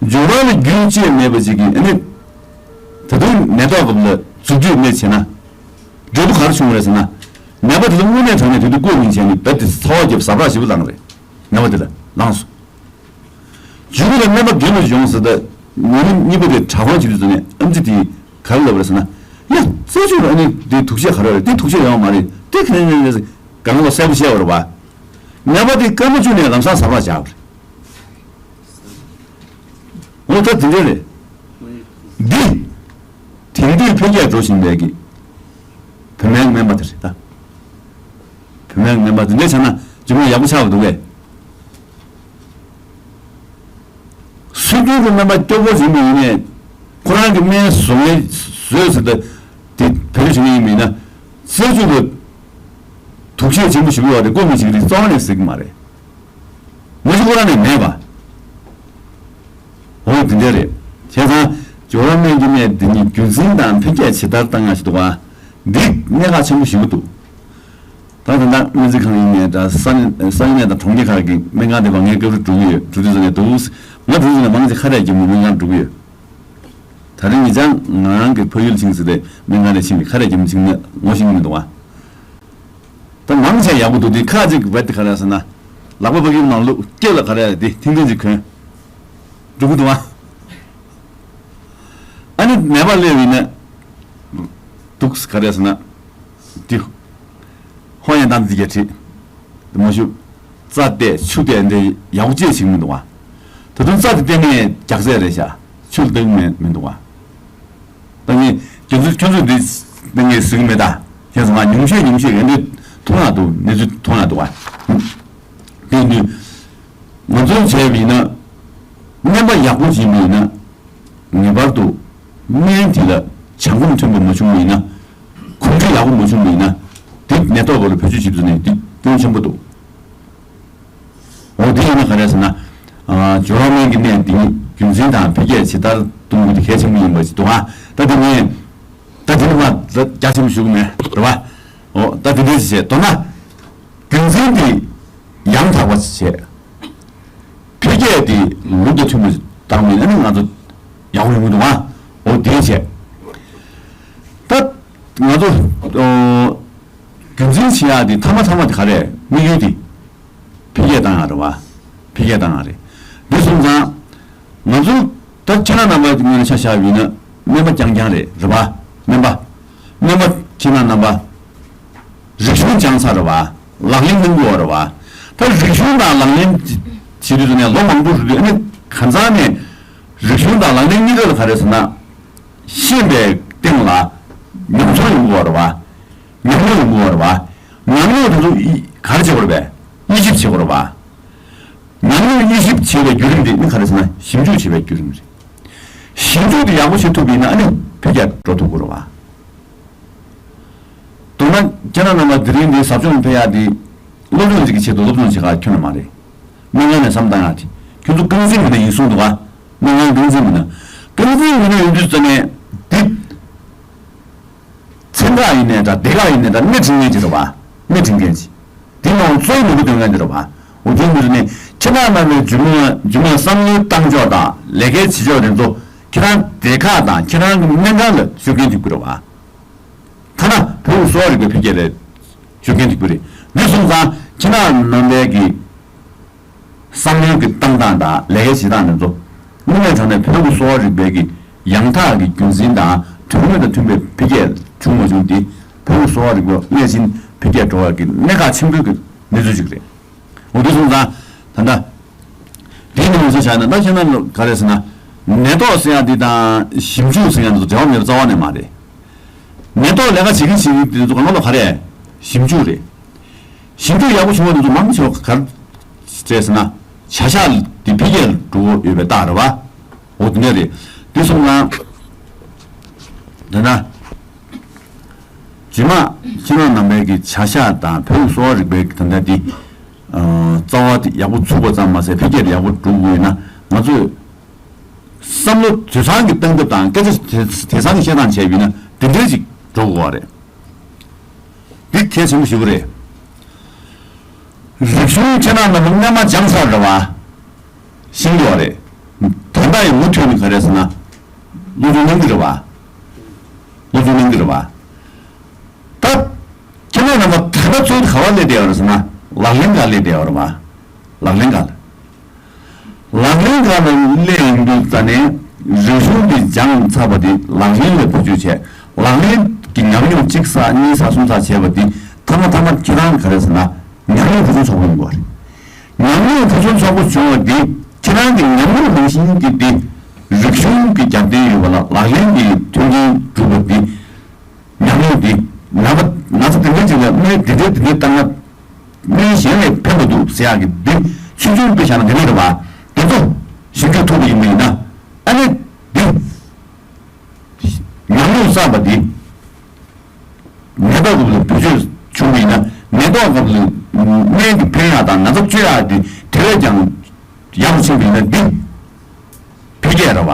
སྦྱོར་བ་ལ་རྒྱུན་བཅད་མེད་པ་ཅིག་གིས་ཨ་ནི། ད་དུང་ནད་རྟགས་སྐབས་ལ་རྫུ་འཕྲུལ་སྨན་བྱས་ན། འབྲས་བུ་ག་རེ་བྱུང་བ་རེད་ཟེར་ན། ནད་པ་དེ་ལ་དངོས་གནས་དྲང་གནས་དེ་དུས་བཀོལ་མིན་བྱས་ནས་རྦད་དེ་ཚ་བ་རྒྱབ་ཟ་བྲག་ཞེ་པོ་ལངས་རེད། ནད་པ་དེ་ལ་ལངས་སོང་། མཇུག་ལ་སྨན་པ་རྒན་པ་ཡོང་ཟེར་ད། ཉིན་གཉིས་པ་དེ་དྲ་ཁང་བྱེད་དུས་ཙམ་ནས་ཨམ་ཙི་དེས་ག་རེ་ལབ་རེད་ཟེར་ན། ཡ། རྩ་ཆུ་ལ་ཨ་ནི་དེ་དུག་ཤེད་ག་རེ་རེད། དེ་དུག་ཤེད་ཡོད་མ་རེད། དེ་ག་ནས་རེད་ཟེར། གང་ལ་གསལ་པོ་བཤད་པ་རེད་བ། ནད་པ་དེ་སྐར་མ་བཅུ་ནས་ལམ་སང་ཟ་བར་བྱ་བ་རེད། འོ་ད་དེ་འདྲ་རེད། འདི། དེང་དུས་འཕེལ་རྒྱས་འགྲོ་བཞིན་པའི་གི། བོད་སྨན་སྨན་པ་དེ་རེད་ད། བོད་སྨན་སྨན་པ་དེ་འདྲ་བྱས་ན་རྗེས་མ་ཡག་པོ་ཆགས་པ་འདུག་གས། ཁོ་ཚོ་སྨན་པ་སྐྱོ་པོ་ཞིག་མ་ཡིན་ནས་ཁོ་རང་གི་སྨན་བཟོ་མཁན་བཟོས་ཟེར་ཏེ་དེ་བེད་སྤྱོད་བྱེད་མཁན་ཡིན་མིན་ན་སེ་ཆུ་ལ་དུག་ཤེད་ཆེན་པོ་ཞིག་ཡོད་རེད། ཀོ་མི་ཞིག་རིགས་རྩ་བ་ནས་ཟེར་གི་མ་རེད། མ་གཞི་ཁོ་རང་ནས་མེད་པ། འོ་དེ་འདྲ་རེད། བྱས་ཙང་སྦྱོར་བ་སྨན་གྱི་གནས་འདི་ཉིད་རྒྱུན་འཛིན་དང་འཕེལ་རྒྱས་ཇི་ལྟར་བཏང་ཡང་ཞིག་འདུག་ག་འདི་གནད་འགག་ཆེན་པོ་ཞིག་འདུག་ད་ད་ལྟ་སྨན་རྩིས་ཁང་ཡིན་ནའི་འདྲ། ས་གནས་ས་གནས་དང་གྲོང་ཁྱེར་ཁག་གི་སྨན་ཁང་དེ་བ་ངའི་སྐབས་རེ་འགྲོ་གི་ཡོད། འགྲོ་དུས་ཙམ་ནས་འདུག་ང་འགྲོ་དུས་ཙམ་ནས་མང་ཆེ་ཁ་རས་བརྒྱབ་ནས་སྨན་ཁང་འགྲོ་གི་ཡོད། ད་རིང་ཉེ་ཆར་ང་རང་གི་ཕ་ཡུལ་ཕྱིན་ཟེར་ཏེ་སྨན་ཁང་ནས་ཕྱིན་ནས་ཁ་རས་བརྒྱབ་ནས་ཕྱིན་ན་ངོ་ཤེས་ཀྱི་མི་འདུག་བ། ད་མང་ཆེ་ཡག་པོ་འདུག་དེ་ཁ་ཅིག་བེད་དེ་ག་རེ་ཟེར་ན། ལག་པ་ཕ་གིའི་ནང་བླུགས་སྐེ་ལ་ག་རེ་དེ་ཐིང་ཐིང་ཅིག་གོན། འགྲོ་གི་འདུག་བ། ཨ་ནི་ནད་པ་སླེབས་ཡིན་ན། འདུག་ག་རེ་ཟེར་ན། དེ། ཧོ་ཡན་དང་དེ་གྱད་བྲིས། དེ་མ་ཞུ། རྩ་གཏད་ཆུ་གཏད་འདི་ཡག་པོ་ཅེས་ཞིག་མི་འདུག་བ། ད་དུང་རྩ་དེ་གཏད་ནས་རྒྱག་ཟས་རེད་ཤག་ཆུ་ལ་བཏང་མི་མི་འདུག་བ། ད་ངས་ཁྱོད་ཚོ་ཁྱོད་ཚོ་འདི་ད་ངས་ཟིག་མེད་ད། ཁྱེད་ཚོ་ང་ཉུང་ཤས་ཉུང་ཤས་ཡོད་འདི་མཐོང་ཡག་འདུག་གནས་ཚུལ་མཐོང་ཡག་འདུག་བ། དེ་འདི། ང་ཚོས་བྱས་པ་ཡིན་ན། སྨན་པ་ཡག་པོ་ཞིག་མིན་ན། ངེས་པར་དུ་སྨན་དེ་ལ་བྱ་སྒོམ་མཐུན་པ་མ་བྱུང་བ་ཡིན་ན། གོམས་འདྲིས་ཡག་པོ་མ་བྱུང་བ་ཡིན་ན། དེ་ནད་ཐོག་སྐོར་ལ་བེད་སྤྱོད་བྱེད་དུས་ནས་དེ་སྐྱོན་ཆེན་པོ་འདུག་འོ་དེ་ཡིན་ན་ག་རེ་ཟེར་ན། ཨ། སྦྱོར་བ་སྨན་གྱི་གནས་འདི་ཉིད་རྒྱུན་འཛིན་དང་འཕེལ་རྒྱས་ཇི་ལྟར་གཏོང་རྒྱུ་དེ་གལ་ཆེན་པོ་ཡིན་པ་ཞིག་འདུག་ཨ། ད་དེ་ནས། ད་དེ་ནི་མ་ད་རྒྱ་ཆེན་པོ་ཞུ་གི་མེད་རེད་བ། འོ་ད་དེ་འདྲ་ཞིག་བྱས་མདོར་ན། རྒྱུན་འཛིན་འདི་ཡང་དག་པ་ཞིག་བྱས། འཕེལ་རྒྱས་འདི་ལུགས་དང་མཐུན་པ་ཞིག་བཏང་མིན་ཨ་ནི་ང་ཚོ་ཡག་པོ་ཡོང་གི་འདུག་ཨ། འོ་དེ་བྱས། ད་ང་ཚོ་ཨོ། རྒྱུན་འཛིན་བྱེད་ཡག་འདི་མཐའ་མ་མཐའ་མ་འདི་ག་རེ་དམིགས་ཡུལ་འདི། འཕེལ་རྒྱས་བཏང་ཡག་རེད་བ། འཕེལ་རྒྱས་བཏང་ཡག་རེད། འདི་སོང་ཙང་། ང་ཚོ་ད་ཁྱེད་རང་རྣམ་པ་ངོས་ནས་ཆ་བཞག་པ་ཡིན་ན་སྨན་པ་རྐྱང་རྐྱང་རེད་རེད་བ། སྨན་པ། སྨན་པ་ཁྱེད་རང་རྣམ་པ། རིག་གཞུང་སྦྱངས་ཚར་རེད་བ། ལག་ལེན་གནང་དགོས་རེད་བ། ད་རིག་གཞུང་དང་ལག་ལེན་བྱེད་དུས་ནས་ལོ་མང་པོ་རེད་དུས་ཨ་ནི་གང་ཚང་ནས་རིག་གཞུང་དང་ལག་ལེན་གཉིས་ཀ་ལ་ག་རེ་ཟེར་ན། ཤེས་པའི་སྟེང་ལ་ཉམས་མྱོང་ཡོང་དགོས་རེད་བ། ཉམས་མྱོང་ཡོང་དགོས་རེད་བ། ཉམས་མྱོང་དེ་ཚོ་ག་རེ་བྱེད་དགོས་རེད་པས། དབྱེ་ཞིབ་བྱེད་དགོས་རེད་བ། ཉམས་མྱོང་དབྱེ་ཞིབ་བྱེད་པའི་བརྒྱུད་རིམ་དེ་ནི་ག་རེ་ཟེར་ན་ཞིབ་འཇུག་བྱེད་པའི་བརྒྱུད་རིམ་རེད། ཞིབ་འཇུག་དེ་ཡག་པོ་བྱེད་ཐུབ་པ་ཡིན་ན་ཨ་ནི་འཕེལ་རྒྱས་འགྲོ་ཐུབ་ཀྱི་རེད་བ། མདོར་ན་ཁྱེད་རང་རྣམ་པ་དེ་རིང་འདི་ཟབ་སྦྱོང་ཕེབས་ཡག་འདི་སློབ་སྦྱོང་ཅིག་གི་ཆེད་དུ་སློབ་སྦྱོང་བྱེད་ག་ཁྱོན་ནས་མ་རེད། སྨན་ཁང་ནས་བསམ་བཏང་ཡག་དེ་ཁྱོད་ཚོ་རྐང་འཛིན་མི་སྣ་ཡིན་གསུངས་འདུག་ག་སྨན་ཁང་རྐང་འཛིན་མི་སྣ། རྐང་འཛིན་མི་སྣ་ཡིན་དུས་ཙ་ནས་འདི། ཚན་ཁག་ཡིན་ནའི་འདྲ་སྡེ་ཁག་ཡིན་ནའི་འདྲ་སྣེ་ཁྲིད་མཁན་ཅིག་རེད་བ། སྣེ་ཁྲིད་མཁན་ཅིག་དེ་ནང་གཙོ་བོ་ནུས་པ་འདོན་མཁན་ཅིག་རེད་བ། འོ་དེ་མི་རེད་ནས་ཁྱེད་རང་རྣམ་པའི་རྒྱུད་མང་རྒྱུད་མང་བསམ་བློའི་བཏང་ཕྱོགས་དང་ལས་ཀའི་བྱེད་ཕྱོགས་དེ་ཚོ་ཁྱེད་རང་སྡེ་ཁག་དང་ཁྱེད་རང་གི་སྨན་ཁང་ལ་ཤུགས་རྐྱེན་ཐེབས་ཀྱི་རེད་བ། ཐ་ན་བོད་ཀྱི་གསོ་བ་རིག་པའི་འཕེལ་རྒྱས་ལ་ཤུགས་རྐྱེན་ཐེབས་ཀྱི་རེད། འདི་སོང་ཙང་ཁྱེད་རང་རྣམ་པའི་གི་བསམ་བློའི་གི་བཏང་སྟངས་དང་ལས་ཀའི་བྱེད་སྟངས་དེ་ཚོ་དངོས་གནས་དྲང་གནས་བོད་ཀྱི་གསོ་བ་རིག་པའི་གི་ཡང་དག་གི་རྒྱུན་འཛིན་དང་དོན་དངོས་དང་མཐུན་པའི་འཕེལ་རྒྱས་བྱུང་མ་བྱུང་དེ་བོད་ཀྱི་གསོ་བ་རིག་པ་སླད་ཕྱིན་འཕེལ་རྒྱས་འགྲོ་བ་གི་གནད་འགག་ཆེན་པོའི་གི་གནས་ཚུལ་ཅིག་རེད། འོ་དེ་སོང་ཙང་ད་ལྟ་དེའི་ནང་ལ་ཆ་བཞག་ན་ད་ཁྱེད་རང་ག་རེ་ཟེར་ན་ནད་ཐོག་ཟེར་ཡ་འདི་དང་ཞིབ་འཇུག་ཟེར་ཡ་འདི་ཚོ་འབྲེལ་བ་མེད་པ་རྩ་བ་ནས་མ་རེད། ནད་ཐོག་ལས་ཀ་བྱེད་ཀྱི་བྱེད་ཀྱི་དེ་ཚོ་གང་ལ་ག་རེ་ཞིབ་འཇུག་རེད། ཞིབ་འཇུག་ཡག་པོ་བྱུང་བ་དེ་ཚོ་མང་ཆེ་བ་ག་རེ་རེད་ཟེར་ན། བྱ་གཞག་འདི་འཕེལ་རྒྱས་འགྲོ་གི་ཡོད་པའི་རྟགས་རེད་བ། འོ་དེ་འདྲ་རེད། དེ་སོང་ཙང་། དེ་ན། རྗེས་མ་ཁྱེད་རང་རྣམ་པའི་གི་བྱ་གཞག་དང་བོད་ཀྱི་གསོ་བ་རིག་པའི་གི་དེ་འདྲ་འདི། རྩ་བ་དེ་ཡག་པོ་ཚུགས་པ་ཙམ་མ་ཟད་འཕེལ་རྒྱས་ཡག་པོ་འགྲོ་དགོས་ན་ང་ཚོས། བསམ་བློ་དེང་སང་གི་གཏིང་ཐབས་དང་སྐད་ཆ་དེ་དེང་སང་གི་བཤད་སྟངས་བྱས་པ་ཡིན་ན་དེ་འདྲའི་ཅིག་འགྲོ་དགོས་པ་རེད། འདི་གལ་ཆེན་པོ་ཞེ་པོ་རེད། རིག་གཞུང་ཁྱེད་རང་རྣམས་སྔོན་མ་སྦྱངས་ཚར་རེད་བ། ཤེས་ཀྱི་ཡོད་རེད། ད་ལྟ་ཡང་མུ་མཐུད་ནས་ག་རེ་ཟེར་ན། སློབ་སྦྱོང་གནང་གི་རེད་བ། སློབ་སྦྱོང་གནང་གི་རེད་བ། ད། ཁྱེད་རང་རྣམ་པ་ད་ལྟ་ཚོད་ག་བ་སླེབས་བསྡད་ཡོད་རེད་ཟེར་ན། ལག་ལེན་ག་སླེབས་བསྡད་ཡོད་རེད་བ། ལག་ལེན་ག་ལ། ལག་ལེན་ག་ལ་སླེབས་ཡོང་དུས་ཙ་ནས་རིག་གཞུང་འདི་སྦྱངས་ཚར་བ་འདི་ལག་ལེན་ལ་བེད་སྤྱོད་བྱས། ལག་ལེན་གྱི་ཉམས་མྱོང་གཅིག་བསགས་གཉིས་བསགས་གསུམ་བསགས་བྱས་པ་འདི་མཐའ་མ་མཐའ་མ་ཁྱེད་རང་ག་རེ་ཟེར་ན་ཉམས་མྱོང་ཕུན་སུམ་ཚོགས་པོ་ཡོང་གི་རེད། ཉམས་མྱོང་ཕུན་སུམ་ཚོགས་པོ་བྱུང་བ་འདི་ཁྱེད་རང་གི་ཉམས་མྱོང་རང་བཞིན་གྱི་འདི་རིག་གཞུང་གི་རྒྱབ་རྟེན་ཡོད་པ་ལ་ལག་ལེན་གྱི་མཐུན་རྐྱེན་གྲུབ་པ་འདི། ཉམས་མྱོང་འདི་ན་ཚ་ན་ཚ་འདི་འདྲའི་ཅིག་ལ་སྨན་འདི་འདྲའི་འདི་འདྲའི་བཏང་ན་སྨན་གཞན་ལས་ཕན་པ་འདུག་ཟེར་ཡག་གི་འདི་ཆུང་ཆུང་དཔེ་བཞག་ན་འདི་འདྲ་རེད་བ། དེ་ཚོ་ཞིབ་འཇུག་ཐུབ་པ་ཡིན་པ་ཡིན་ན་ ཨ་ནི་འདི་ཉམས་མྱོང་བསགས་པ་འདི་མེ་ཏོག་སྐབས་ལ་བེད་སྤྱོད་བྱུང་བ་ཡིན་ན། མེ་ཏོག་སྐབས་ལ་སྨན་གྱི་ཕན་ཡག་དང་ན་ཚ་བཅོས་ཡག་འདི་དེ་བས་ཀྱང་ཡག་པོ་ཕྱིན་པ་ཡིན་ན་འདི་འཕེལ་རྒྱས་རེད་བ།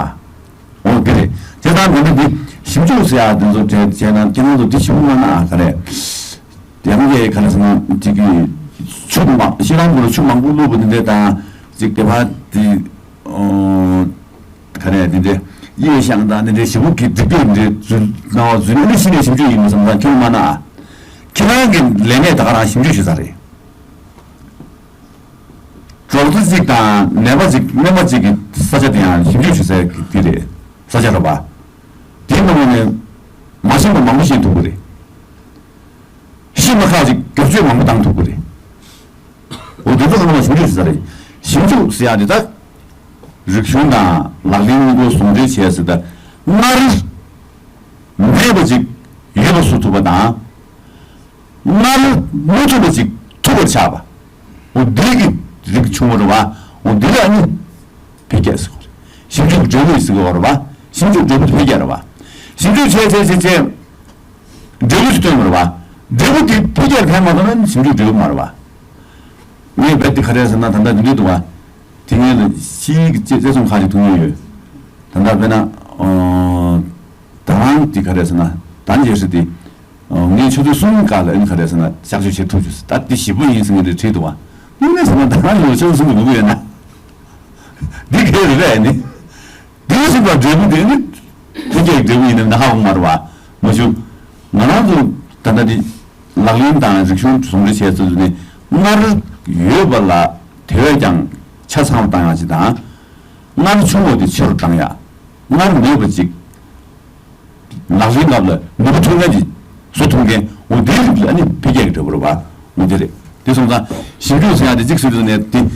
འོ་དེ་རེད། བྱས་ཙང་འདི་འདི་ཞིབ་འཇུག་ཟེར་ཡག་འདི་ཚོ་བྱས་བྱས་ན་ཁྱེད་རང་ཚོ་འདི་ཞིབ་མོ་མ་གནང་ཨ། ག་རེ། དེ་རང་གིས་ག་རེ་ཟེར་ན་ཅིག་གི་ཆུ་མ་ཤི་རང་བུ་ལ་ཆུ་མང་པོ་བླུགས་པ་འདི་འདྲ་དང་ཅིག་དེ་བ་དེ། ཨོ། ག་རེ་འདི་འདྲ་གཡས་བཞེངས་དང་འདི་འདྲ་ཞེ་པོ་གི་སྒྲིག་སྟོན་འདི་འཛུལ་སྣང་བ་འཛུལ་ནས་ཤི་ནས་ཞིབ་འཇུག་ཡིན་མ་བསམ་ཙང་ཁྱོད་མ་ན་ཨ། ཁྱེད་རང་གི་ལས་གནས་ད་ག་རང་ཞིབ་འཇུག་ཞུ་ས་རེད། སྒྲོག་ཙེ་གཅིག་དང་ནད་པ་གཅིག་སྨན་པ་གཅིག་གི་ས་ཆ་དེ་ཡང་ཞིབ་འཇུག་ཞུ་སའི་དེ་རེད། ས་ཆ་རེད་པ། དེའི་ནང་ནས་མ་ཤེས་པ་མང་པོ་ཤེས་ཐུབ་ཀྱི་རེད། ཤེས་མ་ཁག་ཅིག་བསྒྱུར་བཅོས་མང་པོ་བཏང་ཐུབ་ཀྱི་རེད། འོ་དེ་ཚོ་ཚང་མ་ཞིབ་འཇུག་ཞུ་ས་རེད། ཞིབ་འཇུག་ཟེར་ཡག་དེ་ད་རིག་གཞུང་དང་ལག་ལེན་གཉིས་ཀ་ཟུང་འབྲེལ་བྱས་ཟེར་ད། སྔར་མེད་པ་ཅིག་ཡོད་པ་བཟོ་ཐུབ་པ་དང་། སྔར་མ་ཐུབ་པ་ཅིག་ཐུབ་པར་ཆགས་པ། འོ་འདི་གི་རིགས་བྱུང་བ་རེད་བ། འོ་འདི་ལ་ནི་འཕེལ་རྒྱས་ཟེར་བ་རེད། ཞིབ་འཇུག་འབྲས་བུ་ཟེར་བ་རེད་བ། ཞིབ་འཇུག་འབྲས་བུ་འཕེལ་རྒྱས་རེད་བ། ཞིབ་འཇུག་བྱས་བྱས་བྱས་བྱས། འབྲས་བུ་ཞིག་ཐོན་པ་རེད་བ། འབྲས་བུ་དེ་འཕེལ་རྒྱས་ཕན་མ་ཐོགས་ན་ཞིབ་འཇུག་འབྲས་བུ་མ་རེད་བ། ངས་རྦད་དེ་ག་རེ་ཟེར་ན་ད་ལྟ་འདི་འདྲ་འདུག་བ། དེ་སྔོན་ལ་ཕྱིའི་གི་རྩེ་རྩེ་ཚོང་ཁག་ཅིག་ཐུག་མྱོང་ཡོད། ད་ལྟ་དཔེར་ན། ཨོ། ད་རང་དེ་ག་རེ་ཟེར་ན་ད་རྗེས་སུ་དེ། ཨོ། ངས་ཆུ་ཚོད་གསུམ་སྐབས་ལ་ཨ་ནི་ག་རེ་ཟེར་ན་གཤག་བཅོས་བྱེད་ཐུབ་རྒྱུ་ཟེར། ད་དེ་ཞེ་པོ་ཡིན་ཟེར་ངས་དེ་བྲིས་འདུག་བ། དངོས་གནས་ཟེར་ན་ད་རང་ལོ་ཆུ་ཚོད་གསུམ་གྱི་སྒུག་གི་ཡོད་ན། འདི་ག་རེ་རེད་ཨ་ནི། དེ་བཞིན་པ་འབྲས་བུ་དེ་ནི་ཕན་ཆད་འབྲས་བུ་ཡིན་ནམ་ན་ཧ་གོ་མ་རེད་བ། མ་གཞི་ང་རང་ཚོ་ད་ལྟ་འདི་ལག་ལེན་དང་རིག་གཞུང་ཟུང་འབྲེལ་བྱས་ཚུལ་ནི་སྔར་ཡོད་པ་ལ་དེ་བས་ཀྱང་ཆ་ཚང་བ་བཏང་ཡག་ཅིག་དང་། སྔར་བྱུང་བ་དེ་ཆེ་རུ་བཏང་ཡག་སྔར་མེད་པ་ཅིག་ལག་ལེན་སྐབས་ལ་ནུས་པ་ཐོན་མཁན་གྱི་བཟོ་ཐུབ་མཁན་འོ་དེའི་རིགས་ལ་ཨ་ནི་འཕེལ་རྒྱས་ཀྱི་འབྲས་བུ་རེད་བ། འོ་དེ་རེད། དེ་སོང་ཙང་ཞིབ་འཇུག་ཟེར་ཡག་དེ་གཅིག་སུ་རེད་ནས་དེ།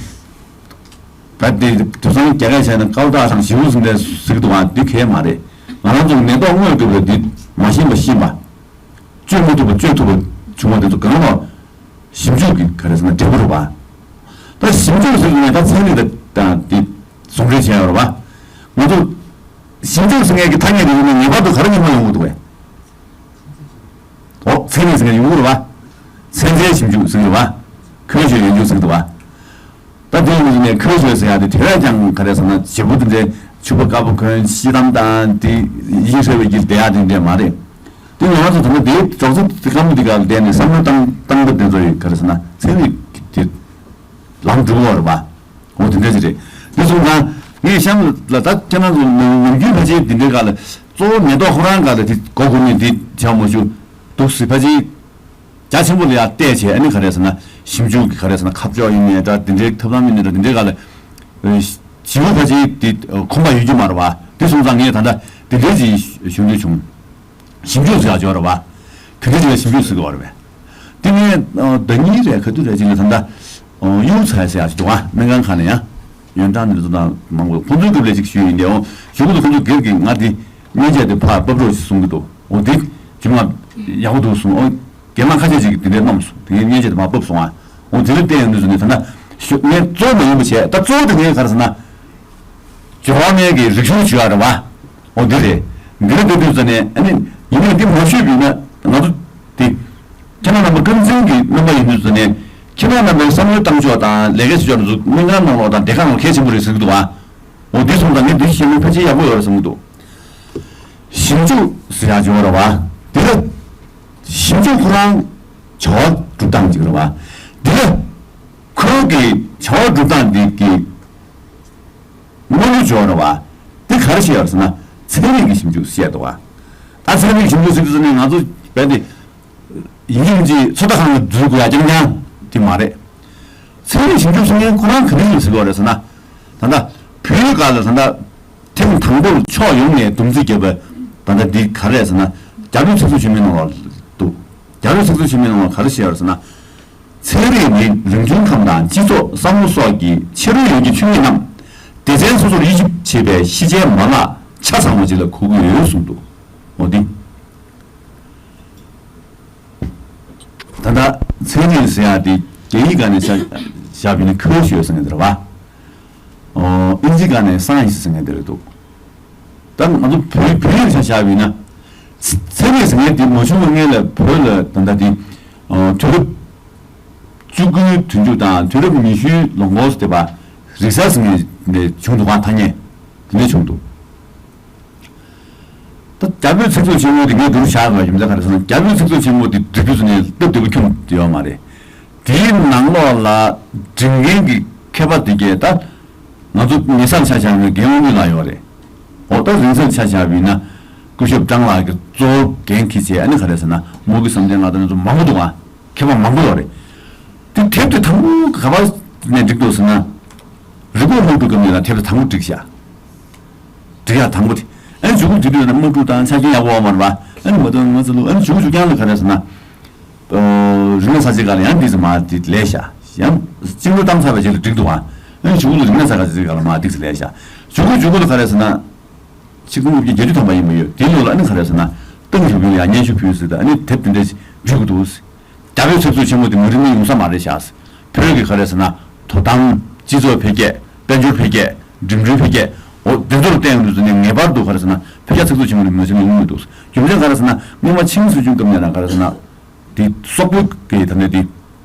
ད་དེ་དེང་སང་རྒྱ་སྐད་བྱས་ན་ཀའོ་ཏ་ཧྲང་ཞིབ་འཇུག་ཟེར་ནས་ཟེར་གི་འདུག་ཨ། འདི་གལ་མ་རེད། ང་རང་ཚོ་མེ་ཏོག་དངོས་གྲུབ་ལ་འདི་མ་ཤེས་པ་ཤེས་པ། བཅོས་མི་ཐུབ་པ་བཅོས་ཐུབ་པ་བྱུང་བ་དེ་ཚོ་གང་ལ་ཞིབ་འཇུག་གི་ག་རེ་ཟེར་ན་འབྲས་བུ་རེད་བ། ད་ཞིབ་འཇུག་ཟེར་ནས་ད་ཚན་རིག་དང་དེ་ཟུང་འབྲེལ་བྱས་ཡོད་རེད་བ། ང་ཚོ་ཞིབ་འཇུག་ཟེར་མཁན་གྱི་ཐ་སྙད་དེ་ཡིན་ན་ངེས་པར་དུ་ག་རེ་སྙོན་མ་ཡོང་གི་འདུག་བས། ཨོ་ཚན་རིག་ཟེར་མཁན་ཡོང་གི་རེད་བ། ཚན་རྩལ་ཞིབ་འཇུག་ཟེར་གི་རེད་བ།科学研究ཟེར་གི་འདུག་བ། ད་དེ་ཡིན་ནས་科学ཟེར་ཡག་དེ་དེ་བས་ཀྱང་ག་རེ་ཟེར་ན་བྱེད་པོ་དེ་འདྲའི་ཕྱུ་པ་དཀར་པོ་གོན་ཤི་དམ་དང་དེ་ཡིད་ཧྲེ་བའི་གིར་བསྡད་ཡག་དེ་འདྲ་མ་རེད། དེ་ང་ཚོ་ད་ལྟ་དེའི་སྒྲོག་ཙེ་དེ་སྐམ་པོ་དེ་ག་ལ་བསྡད་ནས་བསམ་བློ་བཏང་བཏང་སྟབས་དེ་ཚོ་ཡི་ག་རེ་ཟེར་ན་ཚན་རིག་དེ་ལམ་འགྲོ་གི་རེད་པ། འོ་དེ་འདྲ་ཞིག་རེད། དེ་སོང་ཙང་ངས་གཤམ་ལ་ད་ཁྱེད་རང་ཚོ་ནམ་ནམ་རྒྱུན་ཕལ་ཆེར་དེ་འདྲའི་སྒང་ལ་གཙོ་བོ་མེ་ཏོག་ཁོ་རང་སྒང་ལ་དེ་མགོ་སྒུར་ནས་དེ་བྱ་མ་བྱུང་འདུག་ཟེར་ཕལ་ཆེར། རྒྱ་ཆེན་པོ་ལ་ཡང་བལྟས་བྱས་ཨ་ནི་ག་རེ་ཟེར་ན་ཞིབ་འཇུག་གི་ག་རེ་ཟེར་ན་ཁ་ཕྱོགས་ཡིན་ནའི་འདྲ་དེ་འདྲའི་ཐབས་ལམ་ཡིན་ནའི་འདྲ་དེ་འདྲའི་སྒང་ལ་ཞིབ་པོ་ཕལ་ཆེར་དེ་ཁོམ་པ་ཡོད་རྒྱུ་མ་རེད་བ། དེ་སོང་ཙང་ངས་ད་ལྟ་དེ་འདྲའི་ཅིག་ཞུ་འདོད་བྱུང་། ཞིབ་འཇུག་ཟེར་ཡག་ཅིག་ཡོད་རེད་བ། དེ་འདྲ་ཅིག་ལ་ཞིབ་འཇུག་ཟེར་གི་ཡོད་རེད་བས། དེ་ནས་ཟླ་གཉིས་རེད་ག་དུས་རེད་ཅིག་ལ་ད་ལྟ་ཡུ་ཚའེ་ཟེར་ཡག་ཅིག་འདུག་བ། སྨན་ཁང་ཁག་ནས་ཡང་ཡོན་ཀྲང་འདི་ཚོ་དང་མང་པོ་ཁོང་ཚོའི་སྐབས་ལ་ཅིག་ཞུས་ཡིན་ཏེ། འོ་གཞུག་གུ་ལ་ཁོང་ཚོ་སྒེར་གྱི་ང་དེ་མཉེན་ཆས་དེ་ཕར་ཕབ་རོགས་ཞེས་གསུང་གི་འདུག་འོ་དེ་གྱིབ་ང་ཡག་པོ་འདུག་གསུང་། འོ་རྒན་ལགས་ཁ་ཤས་ཅིག་གིས་དེ་འདྲའི་གནང་སོང་། དེ་ངས་མཉེན་ཆས་དེ་ཕར་ཕབ་སོང་ཨ། འོ་དེ་ལ་བལྟས་ཡོང་དུས་ཙམ་ནས་ད་ལྟ་ཞུ་ངས་གཙོ་བོ་མ་ཡིན་པ་བྱས། ད་གཙོ་བོ་དེ་ངས་ག་རེ་ཟེར་ན། སྦྱོར་བ་སྨན་གྱི་རིག་གཞུང་ཞུ་ཡག་རེད་བ། འོ་འདི་རེད། འདི་ལ་ལྟ་དུས་ཙམ་ནས་ཨ་ནི་ཡིན་ནའི་འདི་མ་ཞུས་པ་ཡིན་ན་ང་ཚོ་དེ་ཁྱེད་རང་རྣམ་པ་རྐང་འཛིན་གྱི་རྣམ་པ་ཡིན་དུས་ཙམ་ནས་ཁྱེད་རང་རྣམ་པའི་བསམ་བློའི་བཏང་ཕྱོགས་དང་ལས་ཀའི་བྱེད་ཕྱོགས་འདི་ཚོ་སྨན་ཁང་ནང་ལོགས་དང་སྡེ་ཁག་ནང་གལ་ཆེན་པོ་རེད་ཟེར་གྱི་འདུག་བ། འོ་འདི་སོང་ཙང་ངས་འདི་ཤེས་ན་ཕལ་ཆེར་ཡག་པོ་ཡོད་རེད་བསམ་གྱི་འདུག་ཞིབ་འཇུག་ཟེར་ཡག་ཅིག་ཡོད་རེད་བ། འདི་ལ་ཞིབ་འཇུག་ཁོ་རང་བྱ་བ་སྒྲུབ་སྟངས་ཅིག་རེད་བ། འདི་ལ་ཁོའི་གི་བྱ་བ་སྒྲུབ་སྟངས་འདི་གི་དངོས་གནས་སྦྱོར་བ་འདི་ག་རེ་བཤད་ཡོད་ཟེར་ན་ཚན་རིག་གི་ཞིབ་འཇུག་བཤད་འདུག་བ། ད་ཚན་རིག་ཞིབ་འཇུག་ཟེར་དུས་ནི་ང་ཚོ་རྦད་དེ་ཡིན་གཅིག་མིན་གཅིག་ཚོད་ལྟ་ཁང་ལ་འཛུལ་དགོས་ཡ་རྐྱང་རྐྱང་དེ་མ་རེད། ཚན་རིག་ཞིབ་འཇུག་ཟེར་མཁན་ཁོ་རང་ག་རེ་ཡིན་ཟེར་གྱི་ཡོད་རེད་ཟེར་ན། ད་ལྟ་བོད་ཡིག་སྒང་ལ་ད་ལྟ་ཐེངས་དང་པོར་ཕྱོགས་ཡོངས་ནས་སྡོམ་རྩིས་བརྒྱབ་པ་ད་ལྟ་འདི་ག་རེ་རེད་ཟེར་ན། རྒྱ་བོད་ཚིག་མཛོད་ཆེན་མོའི་ནང་ལ་འདུག་རྒྱ་བོད་ཚིག་མཛོད་ཆེན་མོའི་ནང་ལ་ག་རེ་བཤད་ཡོད་རེད་ཟེར་ན། ཚན་རིག་ནི་རིག་འཛིན་ཁམས་དང་སྤྱི་ཚོགས་བསམ་བློ་སོགས་ཀྱི་ཕྱི་རོལ་ཡུལ་གྱི་ཆོས་ཉིད་རྣམས་སྡེ་ཚན་སོ་སོར་དབྱེ་ཞིབ་བྱེད་པའི་ཤེས་བྱའི་མ་ལག་ཆ་ཚང་བ་ཅིག་ལ་གོ་དགོས་ཡོད་གསུངས་འདུག་འོ་འདི། ད་ལྟ་ཚན་རིག་ཟེར་ཡག་དེ་རྒྱ་ཡིག་སྒང་ནས་བཞག་བཞག་པ་ཡིན་ན་科学ཟེར་མཁན་དེ་རེད་བ། ཨོ་ཨིན་ཇི་སྒང་ནས་science ཟེར་མཁན་དེ་རེད་འདུག་ད་ང་ཚོ་བོད་བོད་ཡིག་ཆ་བཞག་པ་ཡིན་ན། ཚན་རིག་ཟེར་མཁན་དེ་མ་བྱུང་བའི་སྔོན་ལ་བོད་ལ་ད་ལྟ་དེ་དུས་རབས་བཅུ་དགུའི་དུས་མཇུག་དང་དུས་རབས་ཉི་ཤུའི་ལོ་འཁོར་དེ་བ་རིག་གསར་ཟེར་མཁན་དེ་བྱུང་འདུག་ག་ཐ་སྙད་དེ་འདྲ་བྱུང་འདུག་ད་རྒྱ་བོད་ཚིག་མཛོད་ཆེན་མོ་དེ་ངས་བསྡུར་བཞག་པ་ཡིན་ཙང་ག་རེ་ཟེར་ན། རྒྱ་བོད་ཚིག་མཛོད་ཆེན་མོ་དེ་བསྡུར་དུས་ཙམ་ནས་སྟབས་བདེ་པོ་ཁྱོན་ཡོད་མ་རེད། དེའི་ནང་ལོགས་ལ་འབྲི་མཁན་གྱི་མཁས་པ་དེ་གས་ད་ང་ཚོ་མི་སེར་ཆ་བཞག་ན་རྒན་དབང་མོ་ལགས་ཡོད་རེད། འོ་ད་རིང་སར་ཆ་བཞག་པ་ཡིན་ན་སྐུ་ཞབས་ཀྲང་ལགས་ཀྱི་གཙོ་བོ་འགན་འཁྱེར་བྱས། ཨ་ནི་ག་རེ་ཟེར་ན་རྨོག་གི་བསམ་གཏན་ལགས་དང་ཚོ་མང་པོ་འདུག་ཨ། མཁས་པ་མང་པོ་ཡོད་རེད། དེ་དེབ་དེ་དང་པོ་ག་པར་ནས་བསྒྲིགས་འདུག་ཟེར་ན། རི་བོ་དམག་འཁྲུག་སྐབས་ནས་ལ་དེབ་དེ་དང་པོ་བསྒྲིགས་ཤག་བསྒྲིགས་ཡག་དང་པོ་དེ། ཨ་ནི་གཞུག་གུ་དེ་དུས་ན་དམག་འཁྲུག་དང་ཆ་རྐྱེན་ཡག་པོ་ཡོད་མ་རེད་པ། ཨ་ནི་མ་དོན་ང་ཚོ་ལུགས་ཨ་ནི་གཞུག་གུ་གཞུག་རྐྱང་ལ་ག་རེ་ཟེར་ན། རིག་གནས་ས་ཆའི་སྒང་ལ་ཡང་འདི་ཚོ་མར་འདི་ལས་བཞག་ཡང་སྤྱི་བོ་བཏང་ཚར་བའི་རྗེས་ལ་འགྲིག་འདུག་ཨ། ཨ་ནི་གཞུག་གུ་ལ་རིག་གནས་ས་ཆའི་སྒང་ལ་མར་འདི་ཚོ་ལས་བཞག་གཞུག་གུ་གཞུག་གུ་ལ་ག་རེ་ཟེར་ན། ཆིག་སྟོང་དགུ་བརྒྱ་བརྒྱད་ཅུ་ཐམ་པ་ཡིན་པ་ཡོད། དེའི་ལོ་ལ་ཨ་ནི་ག་རེ་ཟེར་ན། ཏང་ཞའོ་ཕིང་ལ་ཡང་སྙན་ཞུ་ཕུལ་ཟེར་ད་ཨ་ནི་དེབ་དེ་འདྲ་བསྒྲིགས་དགོས་འདུག་རྒྱ་བོད་ཚིག་མཛོད་ཆེན་མོ་དེ་མ་རིག་ནི་ཡོང་ས་མ་རེད་བཞག་བོད་ཀྱི་ག་རེ་ཟེར་ན། དོ་དམ། སྤྱི་ཚོགས་འཕེལ་རྒྱས། དཔལ་འབྱོར་འཕེལ་རྒྱས། འགྲིམ་འགྲུལ་འཕེལ་རྒྱས། འོ་དེ་ཚོར་བརྟེན་ཡོང་དུས་ནས་ངེས་པར་དུ་ག་རེ་ཟེར་ན་བོད་རྒྱ་ཚིག་མཛོད་ཆེན་མོ་ནས་མ་ཟིན་ནས་ཡོང་མི་འདུག་རྒྱུ་མཚན་ག་རེ་ཟེར་ན་སྔོན་མ་ཆིང་སྲིད་གཞུང་སྐབས་ནས་རང་ག་རེ་ཟེར་ན། དེ་སོག་པོའི་གི་ད་ནས་དེ་